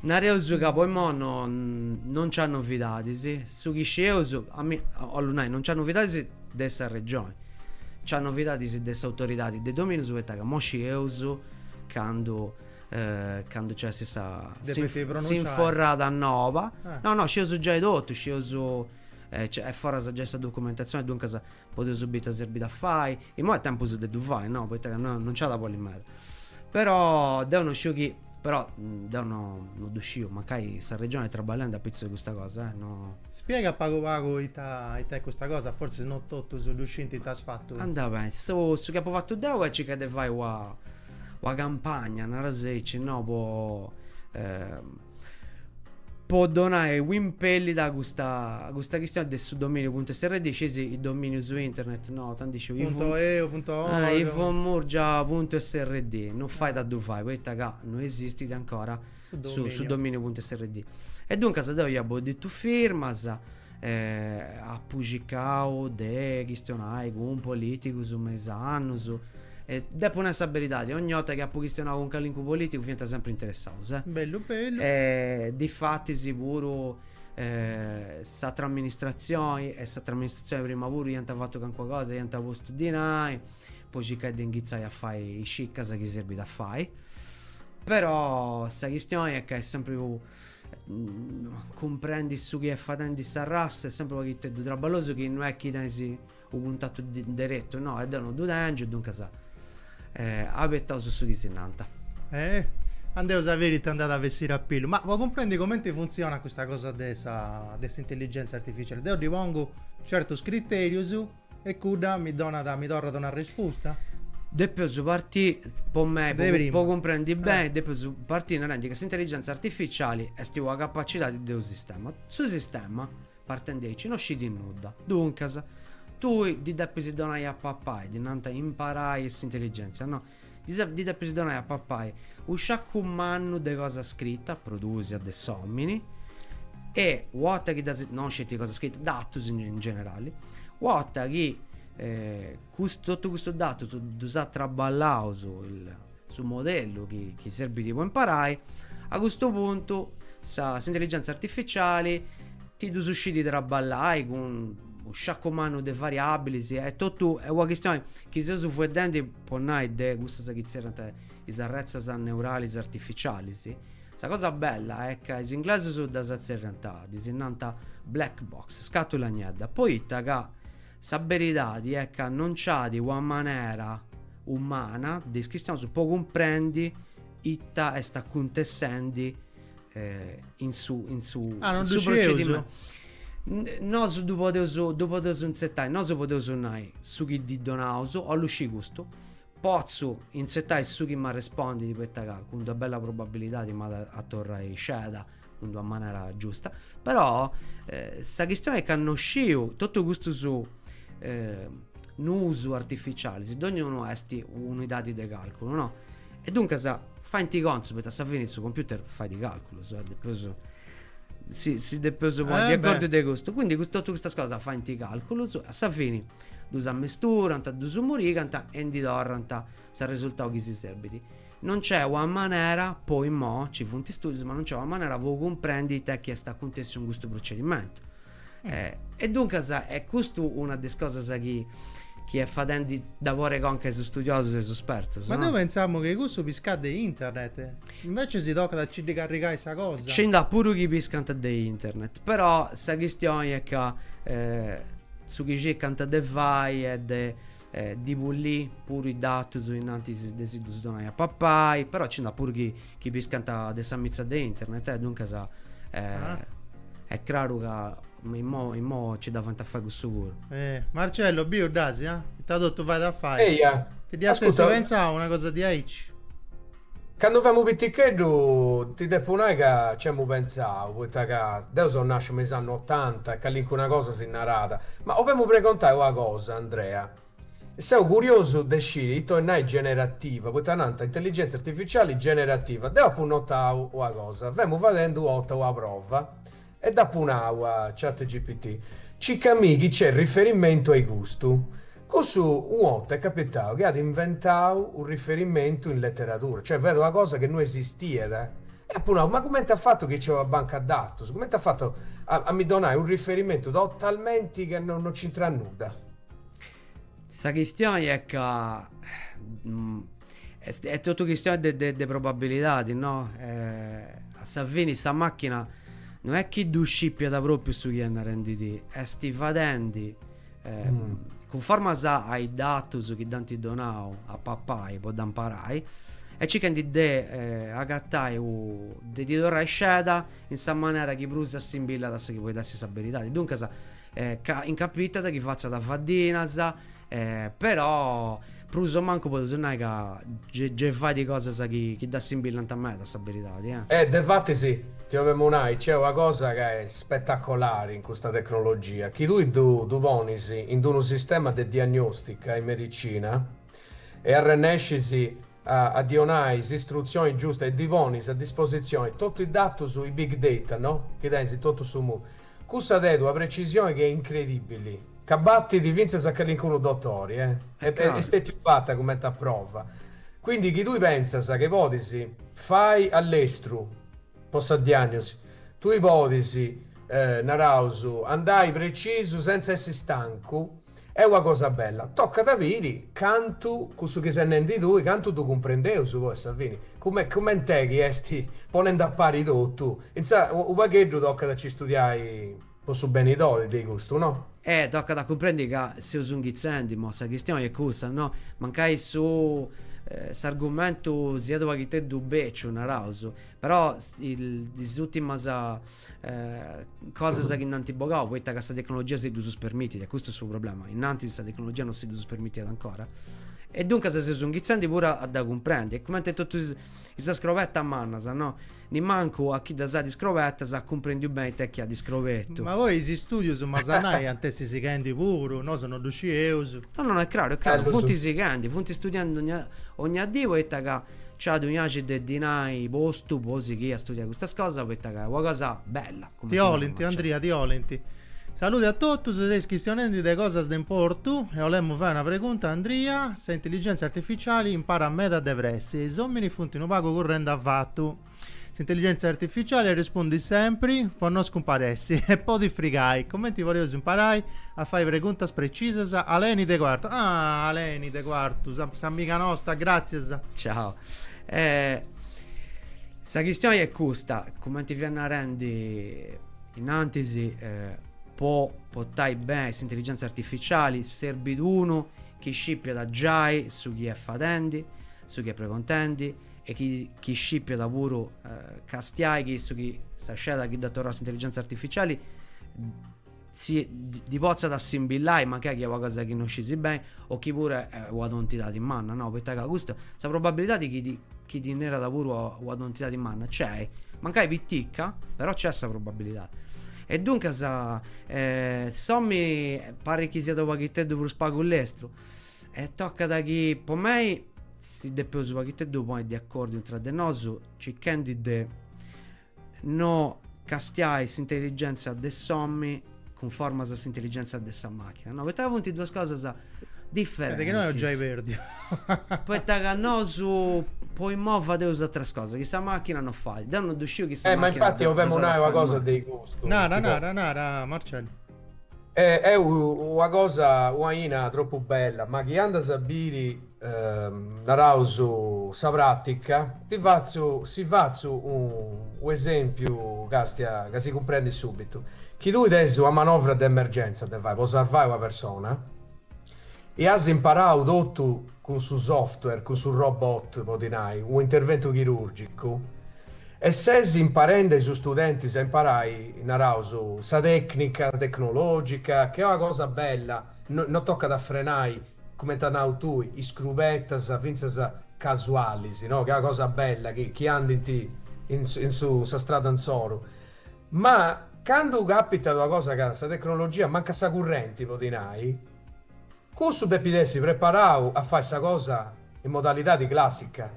Nareus ca po immoi no non nc'at novidadis, su chi scieus, a mi, 'ollu nai, non nc'at novidadis de sa Regioni, nc'at novidadis de s'autoridadi de dominius poita ca immoi scieus candu candu nc'est sa s'inforrada noba, no no scieus giai totu, scieus est foras giai sa documentatzioni duncas podeus biri ita serbit a fai, imoi est tempus de ddu fai no, poita ca no nc'at a bolli meda, però deu no sciu chi, però deu no no ddu sciu, mancai sa regioni est traballendi apitzus de custa cosa eh, no.
Spiega pagu pagu ita ita est custa cosa, fortzis no totus ddu scint ita as fatu.
Andat beni, su su chi apu fatu deu est circai de fai una una campagna, naraus aici, no, po po donai u'impellida a custa a custa chistioni de su dominiu puntu srd, scis is dominius internet, no, tanti sciu
Punto eu, punto org.
Ivo Murgia puntu srd, no fait a ddu fai poita ca no esistit ancora su su dominiu puntu srd. E duncas deu ia bodditu firmas, apu circau de chistionai cun politicus me is annus e depu nai sa beridadi, ogni 'orta chi apu chistionau cun calincunu politicu fiant sempri interessaus
eh. Bellu bellu.
E difatis puru s'atra amministratzioni e s'atra amministratzioni prima puru iant fatu calincuna cosa, iant postu dinai po circai de inghitzai a fai is cicas chi serbit a fai, però sa chistioni est ca est sempri Cumprendi su chi est fadendi sa ras est sempri u' paghiteddu traballosu chi no est chi tenis u' cuntatu deretu, no, e deu no ddu tengiu, duncas abetaus su chi si nant.
Eh, andeus a biri ita nd'at a bessiri a pillu. Ma po cumprendi cumenti funtzionat custa cosa de sa de s'intelligenza artificiali, deu ddi pongu certus criterius E cudda mi donat, mi torrat una arrespusta?
Depeus partì, po mei, po cumprendi beni, depeus partì narendi ca s'intelligenza artificiali est una capacidadi de unu sistema. Su sistema, partendi aici, no scit nudda. Duncas, tui ddi depis donai a papai, ddi nant imparai s'intelligenzia, no? Ddi depis donai a papai u' sciacu mannu de cosa scrita, produsia de s'omini, e u' 'orta chi ddas, non sceti cosa scrita, datus in generali, u' 'orta chi custu totu custus datus ddus at traballaus su modellu chi chi serbit po imparai, a custu puntu sa s'intelligenza artificiali ti ddus scit traballai cun u' sciacu mannu de variabilis e totu est una chistioni chi seus fueddendi po nai de cussas chi tzerriant is arretzas neuralis artificialis, sa cosa bella est ca is inglesus ddas tzerriant, ddis nant black box, scatula niedda, poita ca sa beridadi est ca non nc'at una manera umana de is chistionis po cumprendi ita est acuntessendi in su in su
ah, non su procedimentu.
Nosu ddu podeus ddu podeus intzetai, nosu podeus nai su chi ddi donaus, 'ollu scì custu, potzu intzetai su chi m'arrespondit poita ca cun d'una bella probabilidadi m'at a torrai sceda cun d'una manera giusta, però sa chistioni est ca no sciu totu custus nuus artificialis, dognunu est un'unidadi de calculu, no? E duncas faint contus, poita a sa fini su computer fait calculus, eh, depeus si si depeus ponni de acordiu de custu. Quindi totu custas cosas faint calculus, a sa fini ddus ammesturant, ddus murigant e ndi torrant s'arresultau chi si serbit. Non nc'est una manera, po imoi, nci funt studius, ma non nc'est una manera po cumprendi ita chi est acuntessiu in custu procedimentu. E duncas est custu una de is cosas chi. chi est fadendi dabori 'e conca a is studiosus e is espertus.
Ma deu pentzamu chi cussu piscat de internet, invece si tocat a ci ddi carrigai sa cosa.
Nci nd'at puru chi piscant de internet, però sa chistioni est ca su chi circant de fai est de ddi pullì puru is datus innantis de si ddus donai a papai, però nci nd'at puru chi chi piscant de sa mitza de internet e duncas est craru ca Immo immo ci dda faint a fai cussu puru.
Eh, Marcello, biu dd'asi, ah? Ita totu fait a fai.
Eia.
Ti dd'iast essi pentzau una cosa diaici?
Candu femu piticheddu ti depu nai ca ci emu pentzau, poita ca deu seu nasciu me is annus otanta e calincuna cosa si naràt, ma 'olemu pregontai una cosa, Andrea, Seu curiosu de sciri ita 'olit nai generativa, poita nant intelligenza artificiali generativa, deu apu notau una cosa, femu fadendu u' 'orta una prova E dd'apu nau a ChatGPT, Cicamì chi c'est riferimentu a custu. Cussu u' 'orta est capitau chi at inventau u' riferimentu in letteratura, cioè fiat una cosa chi no esistiat. E apu nau, ma cumenti at fatu chi c'est una banca datus, cumenti at fatu a a mi donai u' riferimentu totalmenti chi no c'intrat nudda.
Sa chistioni est ca est totu chistioni de de de probabilidadi no, a sa fini sa macchina no est chi ddu scipiat propriu su chi est narendidì, est fadendi cunformas a is datus chi dd'ant donau a papai po dda imparai e circhendi de agatai u de ddi torrai sceda in sa manera chi prus assimbillat a sa chi podit essi sa beridadi, duncas ca incapitat chi fatzat faddinas Però prus o mancu podeus nai ca gei fait cosas chi dd'assimbillant meda a sa beridadi.
E defatis, ti 'olemu nai, c'est una cosa ca est spetacolari in custa tecnologia, chi tui ddu ddu ponis in d'unu sistema de diagnostica in medicina e arrennescis a a ddi 'onai s'istrutzioni giusta e ddi ponis a dispositzioni totu is datus, i big data, no, chi tenis in totu su mundu, cussa tenit una precisioni chi est incredibili, ca batit fintzas a calincunu dotori, eh, e est stètiu fata cumenti a prova. Quindi chi tui pentzas chi podis fai a lestru po sa diagnosi, tui podis, naraus, andai precisu sentza essi stancu, Est una cosa bella. Tocat a biri cantu cussu chi ses nendi tui, cantu ddu cumprendeus poi a sa fini. Come coment'est chi est ponendi a pari totu. Intzà u' pagheddu tocat a ci studiai po su benidori de custu, no?
E tocat a cumprendi ca seus inghitzendi, ma sa chistioni est cussa, no? Mancai su s'argumentu siat u' paghiteddu beciu, naraus, però is ùrtimas cosas chi nd'ant bogau, poita ca sa tecnologia si ddus permitit, e custu est su problema, innantis sa tecnologia non si ddus permitiat ancora, e duncas seus inghitzendi puru a dda cumprendi, e cumenti totu is is scrobetas mannas, no, nimancu a chi ddas at scrobetas at cumprendiu beni ita chi at scrobetu.
Ma poi is istudius m'as a nai ant essi sighendi puru, nosu no ddu scieus.
No no no est craru est craru, funt sighendi, funt studiendi ogna ogna dì poita ca Nc'at un'axi de dinai postu po sighiri a studiai custas cosas poita ca est una cosa bella.
Ti 'olint, Andria, ti 'olint. Saludi a totus, seis chistionendi de cosas de importu e 'olemu fai una pregunta a Andria, sa intelligentza artificiali imparat meda de pressi e is ominis funt unu pagu currendi avatu. S'intelligentza artificiali arrespundit sempri po no scumparessi e podit frigai, cumenti podeus imparai a fai preguntas precisas? Aleni de Cuartu. Ah, Aleni de Cuartu, s'amiga nosta, gràtzias.
Ciao. Sa chistioni est custa, cumenti fia narendi innantis, po portai beni s'intelligentza artificiali serbit unu chi scipiat giai su chi est fadendi, su chi est pregontendi, e chi chi scipiat puru castiai chi su chi sa sceda chi dd'at torrau s'intelligenza artificiali si ddi potzat assimbillai mancai chi est una cosa chi non scisi beni o chi puru est una tontidadi manna no poita ca custu sa probabilidadi chi ti chi ti narat puru una tontidadi manna c'est mancai pitica però c'est sa probabilidadi e duncas s'omini parrit chi siat u' paghiteddu prus pagu lestru E tocat chi po mei si depeus u' paghiteddu ponni de acordiu intra de nosu circhendi de no castiai s'intelligentza de s'omi cunformas a s'intelligentza de sa machina, no, poita ca funt duas cosas differentis.
De chi no eus giai perdiu.
Poita ca nosu po immoi fadeus ateras cosas chi sa machina no fait. Deu no ddu sciu chi sa
machina. Eh, ma infatti 'olemu nai una cosa de custu.
Nara, nara, nara, Marcello.
Est una cosa, una aina tropu bella, ma chi andas a biri, naraus, sa pratica, ti fatzu, si fatzu u' esempiu, castia, ca si cumprendit subitu, chi tui tenis una manovra de emergenza de fai po sarvai una persona e as imparau totu cun su software, cun su robot, po ti nai, unu interventu chirurgicu, E ses imparendi a is studentis a imparai, naraus, sa tecnica tecnologica, chi est una cosa bella, no no tocat a frenai, cumenti as nau tui, is scrubetas fintzas casualis, no, chi est una cosa bella chi chi andint in in su sa strada insoru. Ma candu capitat una cosa ca sa tecnologia mancat sa currenti, po ti nai, cussu depit essi preparau a fai sa cosa in modalidadi classica.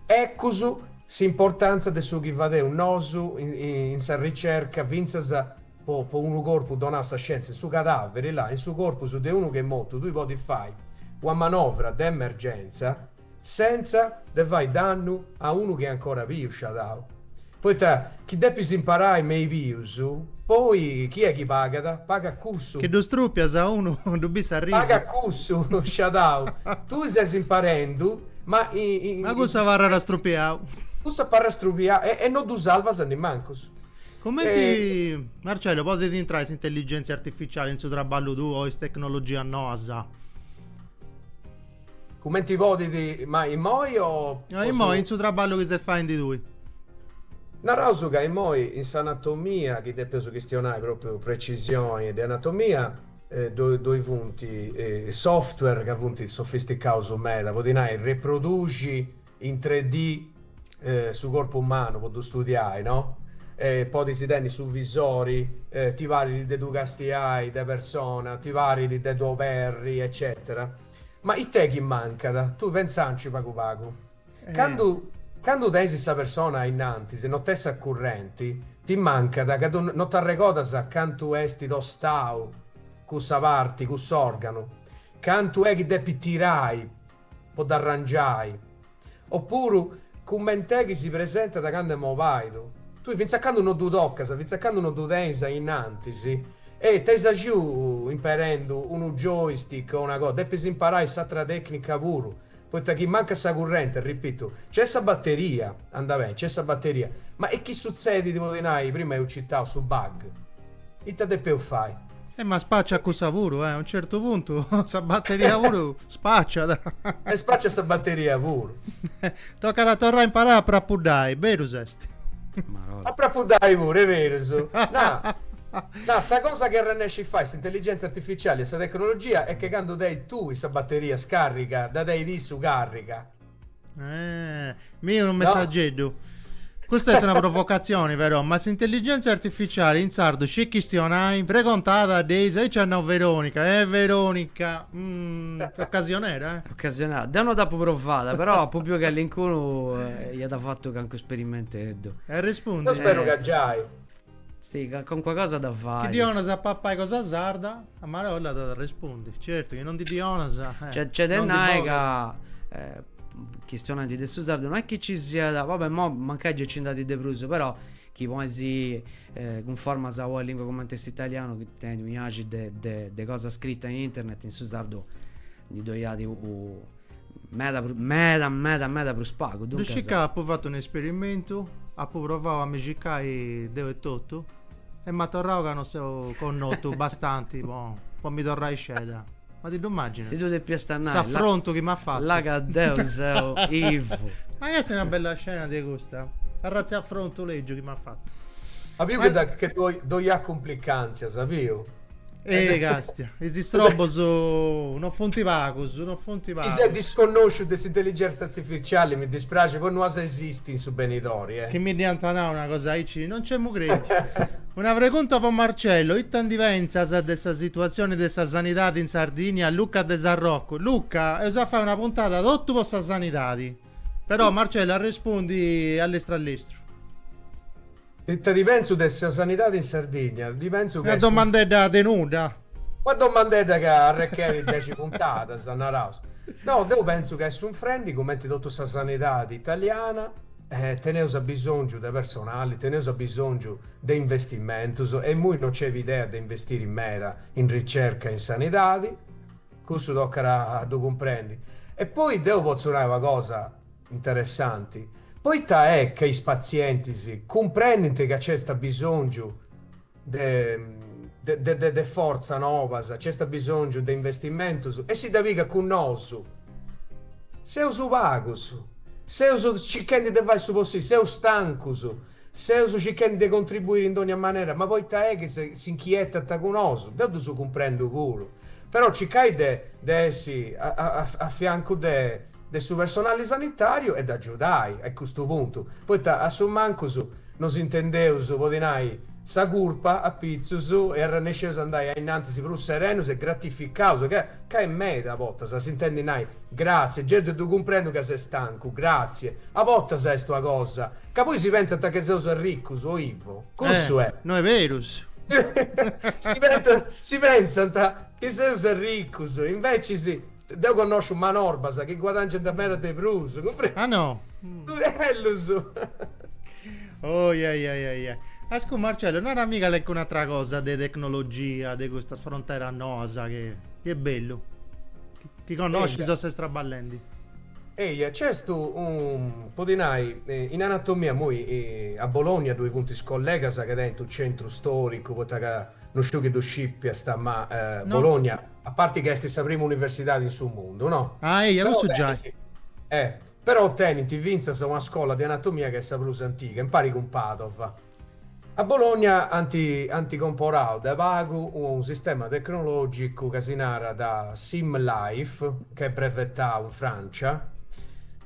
Eccus s'importantza de su chi fadeus nosu in sa ricerca fintzas po unu corpus donau a sa scientzia, in su cadaveri, là, in su corpus de unu chi est mortu tui podis fai una manovra de emergentza sentza de fai dannu a unu chi est ancora biu, sciadau. Poita chi depis imparai me i bius, poi chi est chi pagat? Pagat cussu.
Chi ddu strupias a unu ddu bis arrisu.
Pagat cussu, sciadau. Tui ses imparendu, ma
in. Ma cussu abarrat strupiau.
Cussu abarrat strupiau e no ddu salvas nimancus.
Cumenti, Marcello, podit intrai s'intelligèntzia artificiali in su traballu tuu o is tecnologias noas?
Cumenti podit, ma immoi o
po su. Immoi in su traballu chi ses faendi tui.
Naraus ca immoi in s'anatomia, chi depeus chistionai propriu precisioni de anatomia, ddoi funt software ca funt sofisticaus meda, po ti nai reproduxi in 3D su corpu umanu po ddu studiai, no? E podis tenni su visori, ti parit de ddu castiai de persona, ti parit de ddu oberri eccetera. Ma it'est chi mancat? Tui pentzanci pagu pagu. Candu candu tenis sa persona ainnantis e no t'est sa currenti, ti mancat ca tu no t'arregodas cantu est tostau cussa parti, cuss'organu, cantu est chi depit tirai po dd'arrangiai, opuru cument'est chi si presentat candu est mobaidu. Tui fintzas a candu no ddu tocas, fintzas a candu no ddu tenis ainnantis, e t'as axiu imperendu unu joystick o una cosa, depis imparai s'atra tecnica puru, poita chi mancat sa currenti, ripitu, nc'est sa bateria, andat beni, nc'est sa bateria, ma e chi sutzedit, po ti nai, prima eus citau su bug, ita depeus fai?
Eh ma spacciat cussa puru, eh, a un certu puntu sa batteria puru spacciat.
E spacciat sa batteria puru.
Tocat a torrai a imparai a prapuddai, berus est?
A prapuddai puru, est berus. No, no, sa cosa chi arrennescit fai s'intelligenza artificiali e sa tecnologia est che candu tenit tui sa batteria scarriga, dda tenit issu carriga.
Eh, mi unu messageddu. Custa est una provocatzioni però, ma s'intelligèntzia artificiali in sardu scit chistionai? Pregontada dd'eis? Aici at nau Veronica, eh Veronica, mm, ocasionera
eh. Ocasionera, deu no dd'apu provada, però apu biu calincunu iat fatu cancu esperimenteddu.
E arrespundi.
Deu speru ca giai.
Si, calincuna cosa dda
fait. Chi ddi 'onas a papai cosa sarda, a marolla t'at arrespundi. Certu, chi non ti ddi 'onas,
eh, Nc'est de nai ca chistionendi de su sardu no est chi ci siat, va bè mo mancai gei ci nd'at de prus, però chi ponis cunformas a una lingua cumenti s'italianu chi tenit un'iaxi de de de cosa scrita in internet in su sardu ndi ddoi at meda meda meda meda prus pagu,
duncas. Ddu scis ca apu fatu un'esperimentu, apu provau a mi circai deu etotu e m'at torrau ca no seu connotu bastanti po po mi torrai sceda. Ma ti ddu immaginas?
Si ddu depiast nai.
S'afrontu chi m'at fatu.
Là ca deu seu Ivu.
Ma est una bella scena de custa. Arratzi afrontu lègiu chi m'at fatu.
A biu che che ddoi at cumplicàntzias, a biu.
Eh, castia, is istrobos no funt pagus, no funt
pagus. Chi s'est disconnosciu de s'intelligenza artificiali, mi dispraxit, poi no as a esisti in su benidori,
eh. Chi mi dd'iant nau una cosa aici, non nc'emu crètiu. Una pregunta po Marcello, ita ndi pentzas de sa situatzioni de sa sanidadi in Sardigna? Luca de Sarrocu. Luca, eus a fai una puntada totu po sa sanidadi. Però Marcello arrespundi a lestru a lestru.
Ita ndi pentzu de sa sanidadi in Sardigna? Ndi pentzu
ca Una domandedda de nudda.
Una domandedda ca arrechedit dexi puntadas, naraus. No, deu pentzu ca est sunfrendi, cumenti totu sa sanidadi italiana. Teneus abisòngiu de personali, teneus abisòngiu de investimentus e immoi no c'est bidea de investiri meda in ricerca e in sanidadi, cussu tocat a ddu cumprendi. E poi deu potzu nai una cosa interessanti, poita est ca is patzientis cumprendint ca c'est abisòngiu de de fortza nobas, c'est abisòngiu de investimentus e si dda pigat cun nosu. Seus pagus, seus circhendi de fai su possibili, seus stancus, seus circhendi de contribuiri in dogna manera, ma poita est chi s'inchietant cun nosu? Deu ddus cumprendu puru, però circai de de essi a fiancu de de su personali sanitariu e dd'agiudai a custu puntu, poita a su mancus nos intendeus podi nai sa curpa apitzus e arrennesceus a andai a innantis prus serenus e gratificaus, ca ca est meda a bortas a s'intendi nai gratzie, gei ddu cumprendu ca ses stancu, gratzie, a bortas est una cosa ca poi si pentzant ca seus arricus, o Ivo, cussu est.
No est berus.
Si pentzant si pentzant chi seus arricus, invecis Deu connosciu manorbas chi guadangiant meda de prus,
cumprendi? Ah no?
Ellus!
Oi ai ai ai ai. Ascù Marcello, narami calencun'atra cosa de tecnologia, de custas fronteras noas chi est bellu, chi connoscis o ses traballendi.
Eia, nc'est un, podi nai, in anatomia immoi a Bologna ddoi funt is collegas chi tenint u' centru storicu, poita ca no sciu chi ddu scipiast, ma Bologna A parti ca est sa primu universidadi in su mundu, no?
Ah, eia, cussu giai.
Eh, però tenint fintzas una scola de anatomia ca est sa prus antiga, impari cun Padova. A Bologna ant ant comporau de pagu unu sistema tecnologicu ca si narat SimLife, ca est brevetau in Francia,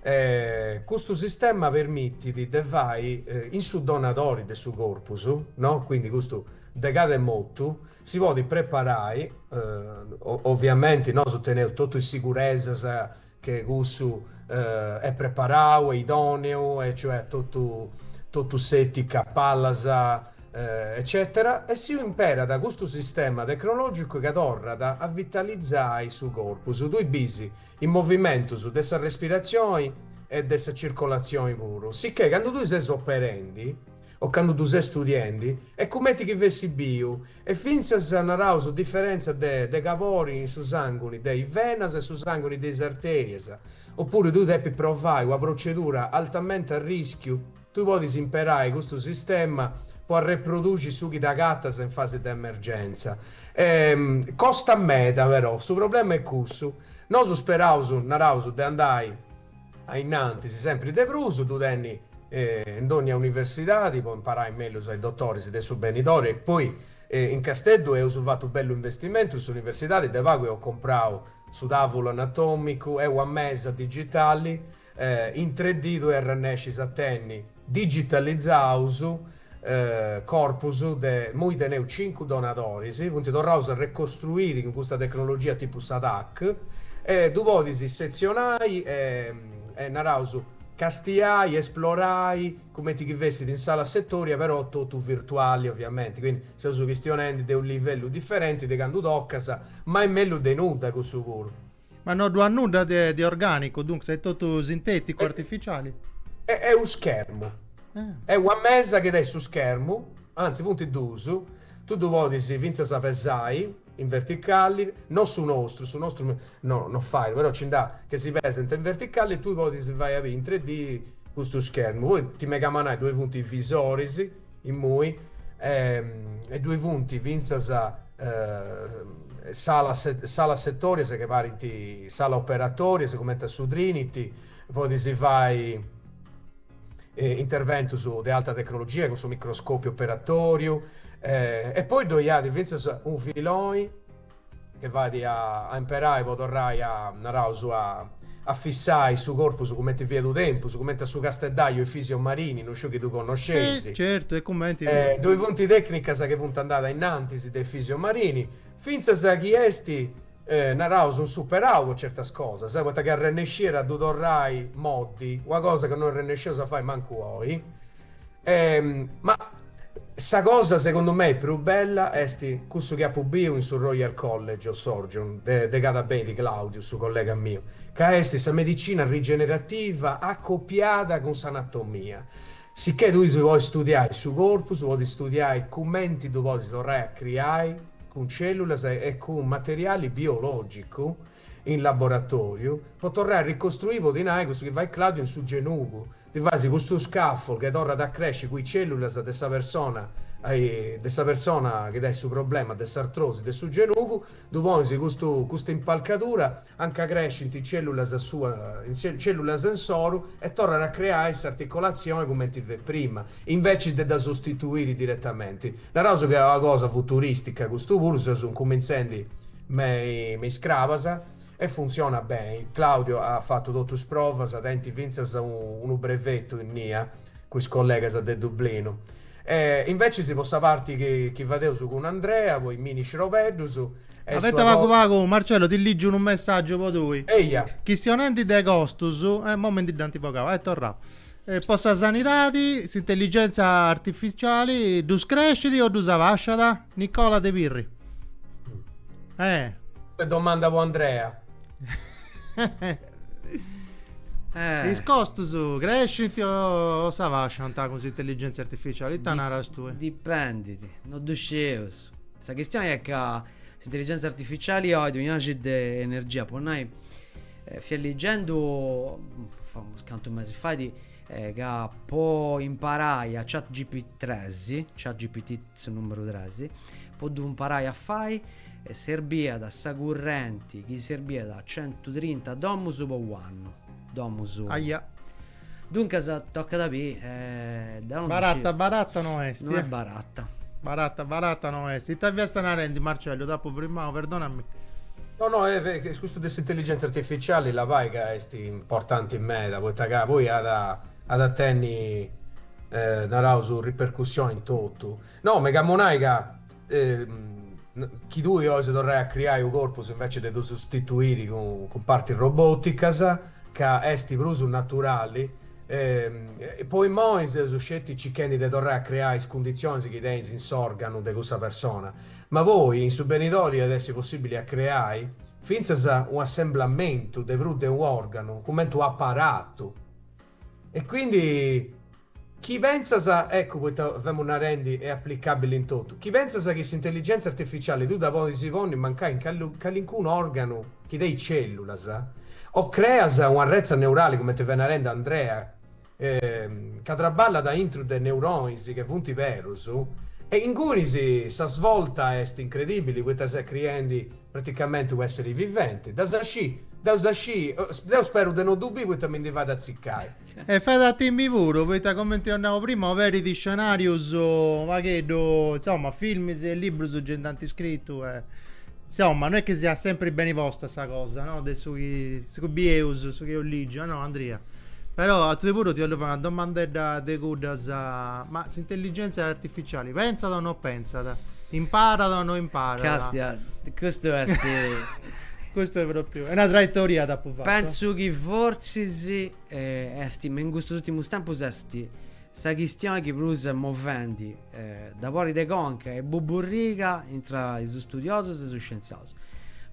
e custu sistema permitit de fai in su donadori de su corpus, no? Quindi custu de cada motu Si podit preparai, oviamenti nosu teneus totu is siguresas che cussu est preparau, est idoneu e cioè totu totu s'etica a palas eccetera e si imperat custu sistema tecnologicu ca torrat a vitalizai su corpus, tui bis is movimentus de sa respiratzioni e de sa circolatzioni puru, sicchè candu tui ses operendi o candu ddu ses studiendi, est cumenti chi fessit biu, e fintzas, naraus, diferentza de de cabori in su sanguni de is venas e su sanguni de is arterias, oppuru tui depis provai una procedura altamente a rischiu, tui podis imperai custu sistema po arreproduxi su chi t'agatas in fasi de emergenza. Costat meda però, su problema est cussu, nosu speraus, naraus, de andai a innantis sempri de prus, ddu tenni in dònnia universidadi po imparai mellus a is dotoris de su benidori e poi in Casteddu eus fatu bellu investimentu in s'universidadi, de pagu eus comprau su tavulu anatomicu e una mesa digitali in 3D tui arrennescis a tenni digitalizaus corpus de, immoi teneus cincu donadoris, funt torraus a recostruiri cun custa tecnologia tipu sa TAC e ddu podis setzionai e naraus castiai, esplorai cumenti chi fessit in sala setoria però totu virtuali oviamenti, quindi seus chistionendi de unu livellu diferenti de candu tocas, ma est mellus de nudda cussu puru.
Ma no ddu at nudda de de organicu, duncas est totu sinteticu, artificiali?
Est unu schermu. Est una mesa chi tenit su schermu, anzi funt duus, tui ddu podis fintzas pesai in verticali, no su nostru, su nostru no no fait, però nci nd'at chi si pesant in verticali e tui podis fai a biri in 3D custu schermu, poi ti megamu a nai ddoi funt visoris immoi e ddoi funt fintzas salas salas setorias chi parint sala operatorias cumenti a su Trinity, podis fai interventus de alta tecnologia cun su microscopiu operatoriu e poi ddoi at fintzas unu filoni chi fait a imperai po torrai a, naraus, a fissai su corpus cumenti fiat unu tempus, cumenti a su casteddaiu Efisio Marini, no sciu chi ddu connosceis.
Eh, certu, e cumenti.
Ddoi funt tecnicas chi funt andadas ainnantis de Efisio Marini, fintzas chi est, naraus, unu superau po certas cosas, poita chi arrennesciat a ddu torrai moddi, una cosa chi no arrennesceus a fai mancu oi. Ma. Sa cosa segundu mei prus bella est cussu chi apu biu in su Royal College of Surgeons de de cada benit Claudiu, su collega miu, ca est sa medicina rigenerativa acopiada cun s'anatomia. Sicchè tui si podis studiai su corpus, podis studiai cumenti ddu podis torrai a criai cun cellulas e cun materiali biologicu in laboratoriu po torrai a ricostruì, po ti nai, cussu chi fait Claudiu in su genugu, Ti fais custu scaffold che torrat a cresci cun is cellulas de sa persona de sa persona chi tenit su problema de s'artrosi de su genugu, ddu ponis custu custa impalcadura anca crescint is cellulas suas is cellulas insoru e torrat a creai s'articolatzioni cumenti fiat prima, invecis de dda sostituiri diretamenti. Naraus ca est una cosa futuristica custu puru, seus incumintzendi me is Crabas E funtzionat beni. Claudio at fatu totu is provas, tenit fintzas unu brevetu innia cun is collegas de Dublinu. E invecis po sa parti chi chi fadeus cun Andrea, po is mini xrobeddus,
est Abeta una pagu pagu, Marcello, ti ligiu unu messaggiu po tui.
Eia.
Chistionendi de costus, e mo mi ndi dd'ant bogau, est torrau. Po sa sanidadi, s'intelligenza artificiali ddus crescit o ddus abasciat? Nicola de Pirri.
Eh. Domanda po Andrea.
Eh. Is costus crescint o s'abasciant cun s'intelligenza artificiali? Ita naras tui?
Dipendit, no ddu scieus. Sa chistioni est ca s'intelligenza artificiali oi ddu praxit de energia, po nai, fia ligendu unus cantu mesis fait ca po imparai a chat gpt tres, chat gpt su numeru tres, po ddu imparai a fai serbiat sa currenti chi serbiat a centutrinta domus po u'annu, domus.
Aia.
Duncas tocat a biri,
deu non Baratta baratta no est.
No est baratta.
Baratta baratta no est. Ita fiast narendi Marcello, t'apu frimau, perdonami.
No no, custu de s'intelligenza artificiali labai ca est importanti meda, poita ca poi at at a tenni, naraus, ripercussioni in totu. No, megamu a nai ca chi tui 'olis torrai a criai u' corpus invece de ddu sostituiri cun cun partis roboticas, ca est prus naturali, po immoi seus sceti circhendi de torrai a creai is cunditzionis chi tenis in s'organu de cussa persona, ma poi in su benidori at essi possibili a creai fintzas u' assemblamentu de prus de u' organu cumenti u' aparatu e quindi Chi pentzas, eccu poita femu narendi est aplicabili in totu, chi pentzas chi s'intelligenza artificiali tui dda podis ponni mancai in calincunu organu chi tenit cellulas, o creas una retza neurali cumenti fiat narendi Andrea, ca traballat aintru de neuronis chi funt berus, e ingunis sa svolta est incredibili poita ses criendi praticamenti u' esseri viventi, dd'as a scì, dd'aus a scì, deu speru de no ddu biri poita mi ndi fait atziccai.
E fait a timi puru, poita cumenti eus nau prima oberit scenarius unu pagheddu, insoma, filmis e librus gei nd'ant scritu e insoma no est chi siat sempri beni posta sa cosa, no, de su chi su chi bieus, su chi eus ligiu, no Andria? Però a tui puru ti 'ollu fai una domandedda de cuddas, ma s'intelligenza artificiali pentzat o no pentzat? Imparat o no imparat?
Castia, custu est
Custu est propriu, est una traitoria t'apu fatu.
Pentzu chi fortzis Est me in custus ùrtimus tempus est sa chistioni chi prus est movendi dabori de conca e buburriga intra is studiosus e is scientziaus.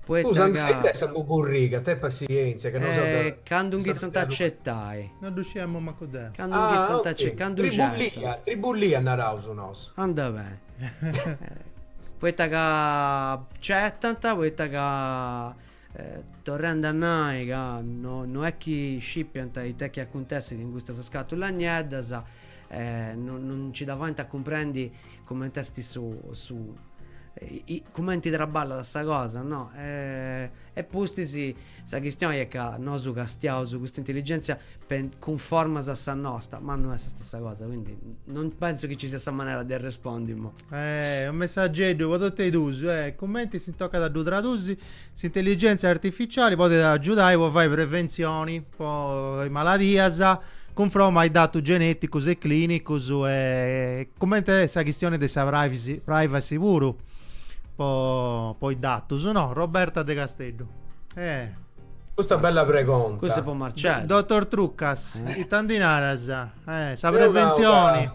Poita Scusa, ca ita est sa buburriga? Tenni passièntzia ca nosu
de Candu inghitzant a certai.
No ddu sciemu mancu deu.
Candu inghitzant a certai, candu
certant. Tribullia naraus nosu.
Andat beni. Poita ca certant, poita ca Torrendi a nai ca no no est chi scipiant ita est chi acuntessit in custas scatulas nieddas, no no nci dda faint a cumprendi cumenti est su su cumenti traballat sa cosa no e pustis sa chistioni est ca nosu castiaus custa intelligenzia cunformas a sa nosta, ma no est sa stessa cosa, quindi non pentzu chi ci siat sa manera de arrespondi imoi.
Eh, unu messageddu po totu e duus, eh, cumenti si tocat a ddu tradusi, s'intelligenzia artificiali podit agiudai po fai preventzioni po is maladias cunfroma a is datus geneticus e clinicus e cumenti est sa chistioni de sa privacy privacy puru po po is datus, no? Roberta de Casteddu. Eh.
Custa bella pregonta.
Custa po Marcello.
Dottor Trucas, ita ndi naras? Eh, sa preventzioni.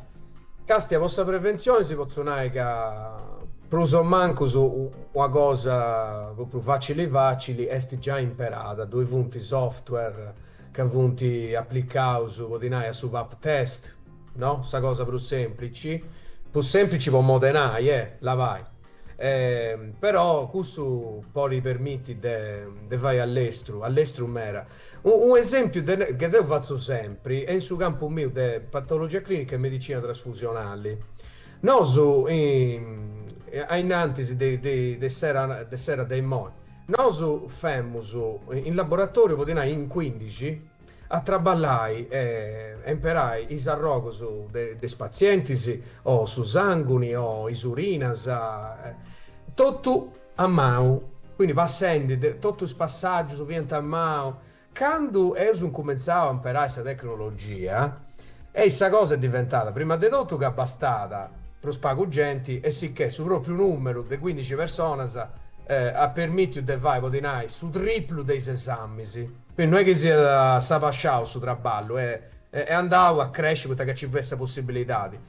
Castia, po sa preventzioni si potzu nai ca prus o mancus una cosa propriu facili facili est giai imperada, ddoi funt software ca funt aplicaus, po ti nai, a su pap test, no? Sa cosa prus semplici, prus semplici po modu 'e nai, eh, labai. Però cussu podit permiti de de fai a lestru, a lestru meda. Unu esempiu de che deu fatzu sempri est in su campu miu de patologia clinica e medicina trasfusionali. Nosu a innantis de de s'era de s'era de immoi, nosu femus in laboratoriu po ti nai in cuindixi a traballai e imperai is arrogus de is patzientis o su sanguni o is urinas, totu a manu, quindi passendi de totu is passaggius fiant a manu. Candu eus incumentzau a imperai sa tecnologia e sa cosa est diventada prima de totu ca bastat prus pagu genti e sicchè su propriu numeru de cuindixi personas at permitiu de fai, po ti nai, su triplu de is esamis. Quindi no est chi siat s'abasciau su traballu, est andau a cresci poita ca ci fiat sa possibilidadi.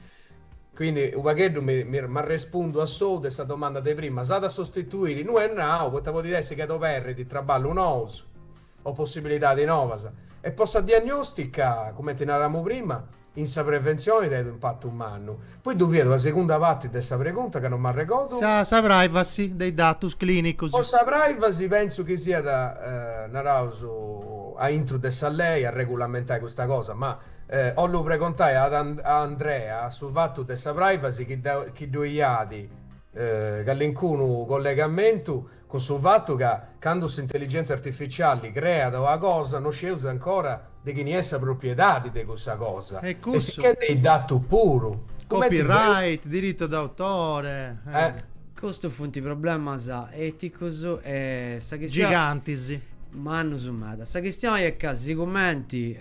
Quindi u' pagheddu mi m'arrespundu a sou de sa domanda de prima, s'at a sostituiri? No est nau, poita podit essi chi at oberrit traballu nous o possibilidadis novas. E po sa diagnostica, cumenti naramu prima, In sa preventzioni tenit impatu mannu. Poi ddu fiat una segunda parti de sa pregunta ca non m'arregodu.
Sa sa privacy de is datus clinicus.
Po sa privacy pentzu chi siat, naraus, a intru de sa lei a regulamentai custa cosa, ma 'ollu pregontai a Andrea su fatu de sa privacy chi chi ddoi at calincunu collegamentu Cun su fatu ca candu s'intelligentza artificiali creat una cosa no scieus ancora de chini est sa propriedadi de cussa cosa
E e
si che de is datus puru.
Cumenti Copyright, diritto d'autore.
Eh. Custu funt problemas eticus e sa
chistioni. Gigantis.
Mannus meda. Sa chistioni est ca sigumenti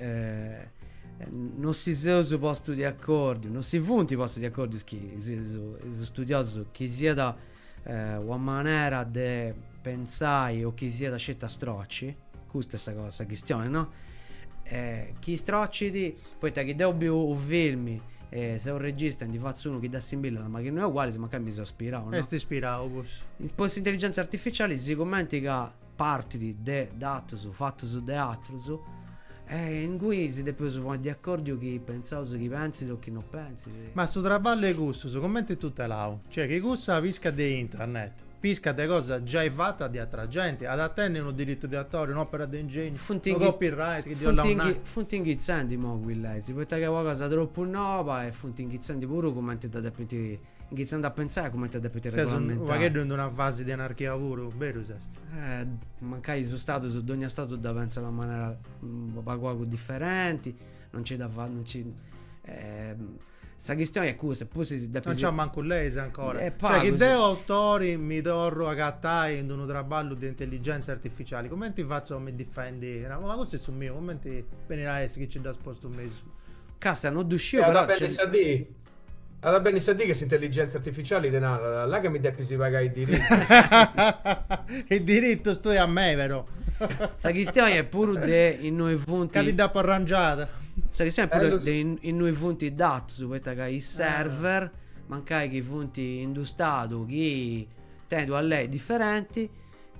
non si seus postus de acordiu, non si funt postus de acordiu is chi is studiosus chi siat una manera de pentzai o chi siat sceti a stroci, custa est sa cosa, sa chistioni, no? Chi strocit, poita chi deu biu u' filmi e seu regista e ndi fatzu unu chi dd'assimbillat ma chi no est uguali, mancai mi seu ispirau, no?
Est ispirau cussu.
Po s'intelligenza artificiali sigumenti ca partit de datus fatus de atrus e ingui si depeus ponni de acordiu chi pentzaus chi pentzit o chi no pentzit.
Ma su traballu 'e cussus cumenti est tutelau? Cioè chi cussa piscat de internet, piscat de cosa giai fata de atra genti, at a tenni unu diritu de autori, un'opera de ingegnu, unu copyright chi ddi 'ollaus nai.
Funt inghitzendi imoi cun is leis, poita ca est una cosa tropu noba e funt inghitzendi puru cumenti dda depint Inghitzende a pentzai a cumenti depint
regolamentai. Seus unu pagheddu in una fasi de anarchia puru, berus est?
Eh, mancai su stadu, su dogna stadu dda pentzat a manera pagu pagu diferenti, non nci dda fa, non nci Sa chistioni est custa, pustis
depis. Non nc'at mancu leis ancora. Cioè chi deu autori mi torru a agatai in unu traballu de intelligenza artificiali, cumenti fatzu a mi difendi? Ma custu est su miu, cumenti benit a essi chi nci dd'as postu mesu?
Casta, no ddu sciu, però.
Sa dì At a benni sa dì chi s'intelligenza artificiali ti narat, là ca mi depis pagai is
diritus. Is diritus tui a mei però.
Sa chistioni est puru de innui funt.
Ca ti dd'apu arrangiada.
Sa chistioni est puru de innui funt is datus, poita ca is server, mancai chi funt in d'u stadu chi tenit una lei diferenti,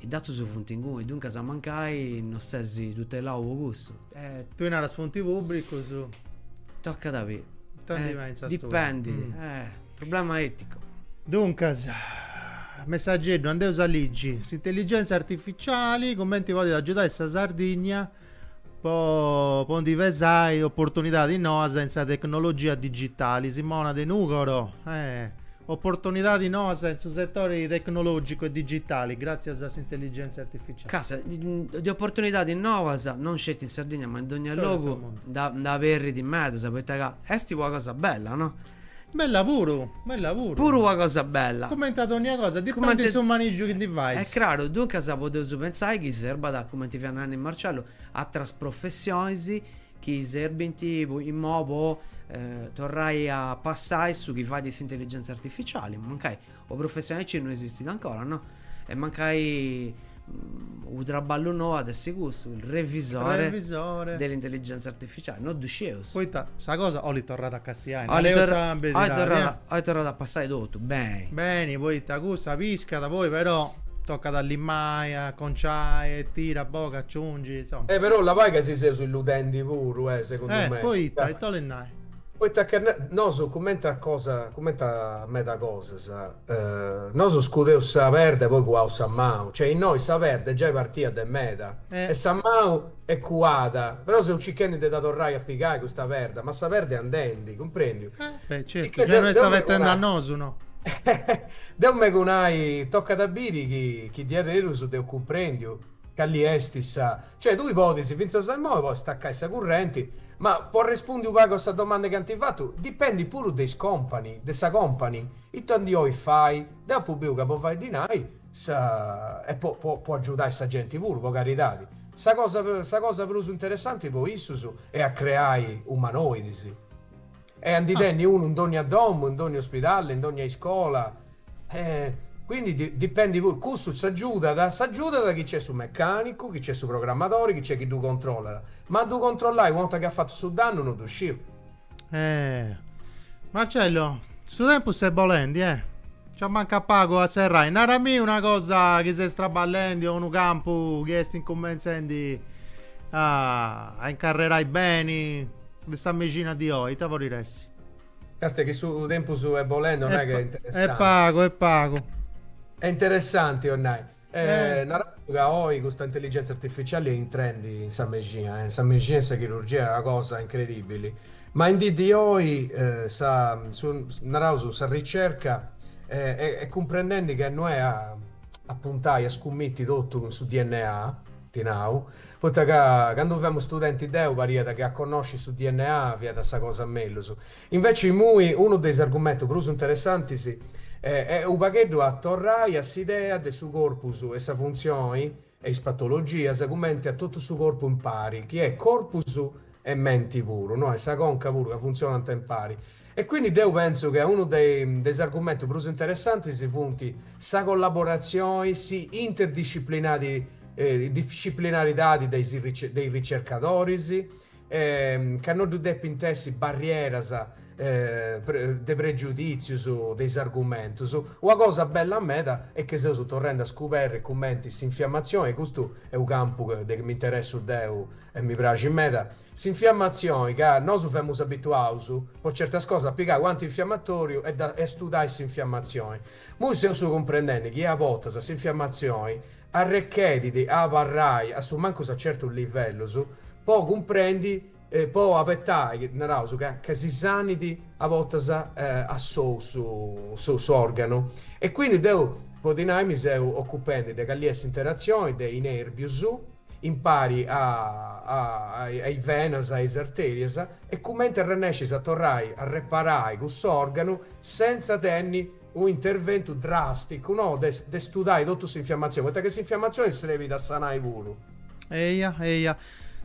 is datus funt inguni, duncas mancai no ses tutelau po cussu.
Tui naras funt pùblicus.
Tocat a biri. Ita ndi pentzas tui? Dipendit. Problema etico.
Duncas, messageddu, andeus a ligi. S'intelligenza artificiali cumenti podit agiudai sa Sardigna po po ndi pesai oportunidadis noas in sa tecnologia digitali. Simona de Nùgoro, Oportunidadis noas in su setori tecnològicu e digitali gràtzias a s'intelligèntzia artificiali.
Cassa, de oportunidadis noas, non sceti in Sardigna ma in dogna logu, nd'aberrit medas, poita ca est una cosa bella, no?
Bella puru, bella puru.
Puru una cosa bella.
Cumenti a dogna cosa, dipendit su manìgiu chi ndi fais.
Est craru, duncas podeus pentzai chi serbat, cumenti fiat narendi Marcellu, atras professionis chi serbint immo po torrai a passai su chi fait s'intelligenza artificiali, mancai una professioni aici no esistit ancora, no? E mancai. Unu traballu nou at essi cussu, il revisore, revisore. dell'intelligenza artificiale, no ddu scieus.
Poita sa cosa 'olit torrada a castiai, nareus sa
beridadi. 'Olit torrada a passai totu, beni.
Beni, poita cussa piscat, poi però tocat a limai, a aconciai, e tira, boga, aciungi,
insoma. Eh però labai ca si seus illudendi puru, eh, segundu me.
Eh, poita, ita 'olis nai?
Poita ca nosu cumenti a cosa, cumenti a meda cosas, Nosu scudeus sa perda e poi cuaus sa manu, cioè innoi sa perda est giai partia de meda e sa manu est cuada, però seus circhendi de dda torrai a pigai custa perda, ma sa perda est andendi, cumprendiu?
Beh certu, giai no est abetendi a nosu no.
Deu megu nai, tocat a biri chi chi diaderus deu cumprendiu Calli est sa. Cioè tui podis, fintzas a immoi, podis stacai sa currenti, ma po arrespundi u' pagu a sa domanda chi ant fatu, dipendit puru de is company, de sa company, ita ndi 'olit fai, deu apu biu ca po fai dinai sa e po po po agiudai sa genti puru, po caridadi, sa cosa sa cosa prus interessanti po issus est a creai umanoidis e a ndi tenni unu in dònnia domu, in dònnia ospidali, in dònnia iscola Quindi dipendi puru, cussu s'agiudat, s'agiudat chi c'est su mecanicu, chi c'est su programmadori, chi c'est chi ddu controllat, ma a ddu controllai una 'orta chi at fatu su dannu no ddu sciu.
Eh. Marcello, su tempus est bolendi, eh. Nci ammancat pagu a serrai. Narami una cosa chi ses traballendi o unu campu chi est incumentzendi a a incarrerai beni de sa mexina di oi, ita podit essi?
Castia chi su tempus est bolendi non est chi est
interessanti. Est pagu, est pagu.
Est interessanti a nai. Eh. Naraus ca oi custa intelligenza artificiali est intrendi in sa mexina, in sa mexina e sa chirurgia est una cosa incredibili. Ma in dì di oi sa su naraus sa ricerca est cumprendendi ca no est a puntai a scummiti totu cun su dna, ti nau, Poita ca candu femus studenti deu pariat chi a connosci su dna fiat sa cosa mellus. Inveci immui unu de is argumentus prus interessantis est u' pagheddu a torrai a s'idea de su corpus e sa funtzioni e is patologias cumenti a totu su corpu impari, chi est corpus e menti puru, no? E sa conca puru ca funtzionant impari. E quindi deu pentzu ca unu de is argumentus prus interessantis funt sa collaboratzioni, s'interdisciplinari disciplinaridadi de is de is ricercadoris, ca no ddu depint essi barrieras de pregiudìtzius de is argumentus. Una cosa bella meda est chi seus torrendi a scuberri cumenti s'infiammatzioni, custu est u' campu de chi m'interessu deu e mi praxit meda, S'infiammatzioni, ca nosu femus abituaus po certas cosas a pigai u' antinfiammatoriu e e studai s'infiammatzioni. Immoi seus cumprendendi chi a bortas s'infiammatzioni arrechedit a abarrai a su mancus a certus livellus po cumprendi, po abetai, naraus, ca ca si sanit a bortas a sou su s'organu. E quindi deu, po ddi nai, mi seu ocupendi de calli est s'interatzioni de is nerbius impari a is venas, a is arterias, e cumenti arrennescis a torrai a reparai cuss'organu sentza tenni u' interventu drasticu, no, de de studai totu s'infiammatzioni, poita che s'infiammatzioni srebit a sanai puru.
Eia, eia.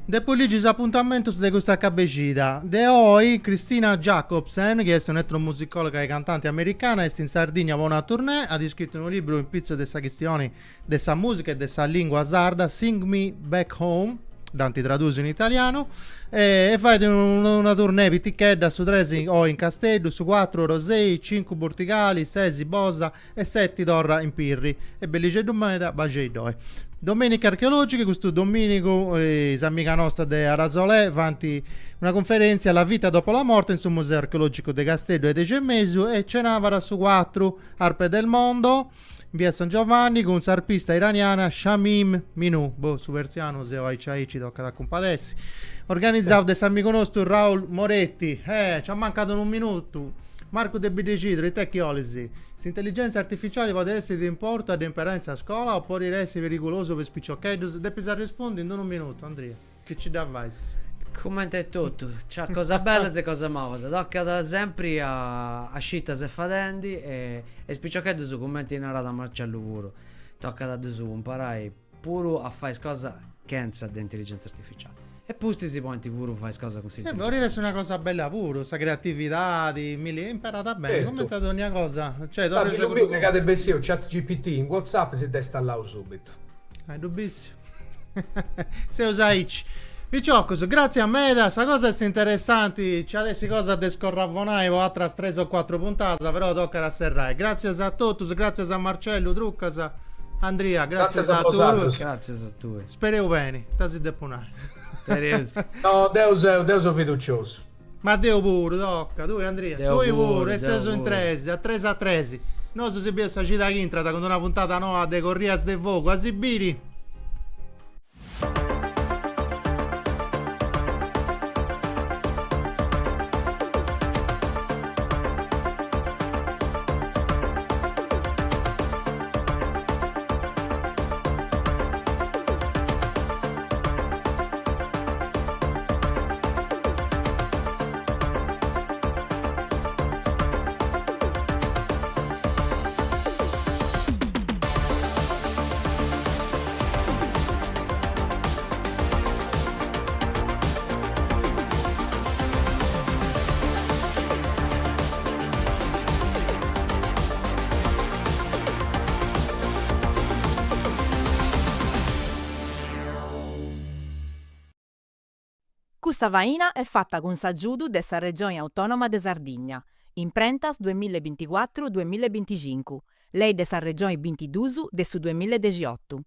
Depu ligi is apuntamentus de custa cabexida. De oi, Christina Jacobsen, chi est un'etnomusicologa e cantanti americana, est in Sardigna po una tournée, at iscritu unu libru in pitzus de sa chistioni de sa mùsica e de sa lìngua sarda, Sing Me Back Home, dd'ant tradusiu in italianu, e fait una tournée pitichedda su tres oi in Casteddu, su cuatru Orosei, cincu Bortigali, sesi Bosa e seti torra in Pirri. E bellixeddu meda, baxei ddoi. Domeniche archeologiche, custu dominigu is amigas nostras de Arasolè faint una cunferentzia La vita dopo la morte in su Museu Archeologicu de Casteddu a is dexi e mesu e cenabara su cuatru Arpe del Mondo, In via San Giovanni cun s'arpista iraniana Shamim Minù, boh, su persianu seu aici aici tocat a cumpadessi, organizau de s'amigu nostu Raul Moretti. Eh, nci ammancat unu minutu. Marcu de Biddexidru, ita chi 'olis? S'intelligenza artificiali podit essi de importu a dd'imperai in sa scola o podit essi perigulosu po is piciocheddus? Depis arrespundi in unu minutu, Andria. Chi ci dda fais.
Cumenti e totu, nc'at cosas bellas e cosas mabas, tocat sempri a a scì ita ses fadendi e is piciocheddus cumenti narat Marcellu puru, tocat a ddus imparai puru a fai is cosas chentza de intelligenza artificiali e pustis si podint puru fai is cosas cun
s'intelligenza. Podit essi una cosa bella puru, sa creatividadi, milli, imperada beni, cumenti a dogna cosa,
cioè, fillu miu de candu est bessiu ChatGPT in Whatsapp si dd'est installau subitu.
Ai ddu bis? Seus aici. Piciocus, gratzias meda, sa cosa est interessanti, nci at essi cosa de scorravonai po atras tres o cuatru puntadas, però tocat a serrai. Gratzias a totus, gratzias a Marcellu Trucas, Andria, gratzias a tui.
Gratzias a tui.
Spereus beni, ita si depu nai.
Spereus.
No, deu seu, deu seu fiduciosu.
Ma deu puru, toca, tui Andria, tui puru, e seus in tres, a tres a tres. Nosu si bieus sa cida chi intrat cun una puntada noa de Corrias de Fogu, a si biri!
Custa faina est fata cun s'agiudu de sa Regioni Autònoma de Sardigna, Imprentas duamilla e binticuatru duamilla e binticincu, Lei de sa Regioni bintiduus de su duamilla e dexiotu.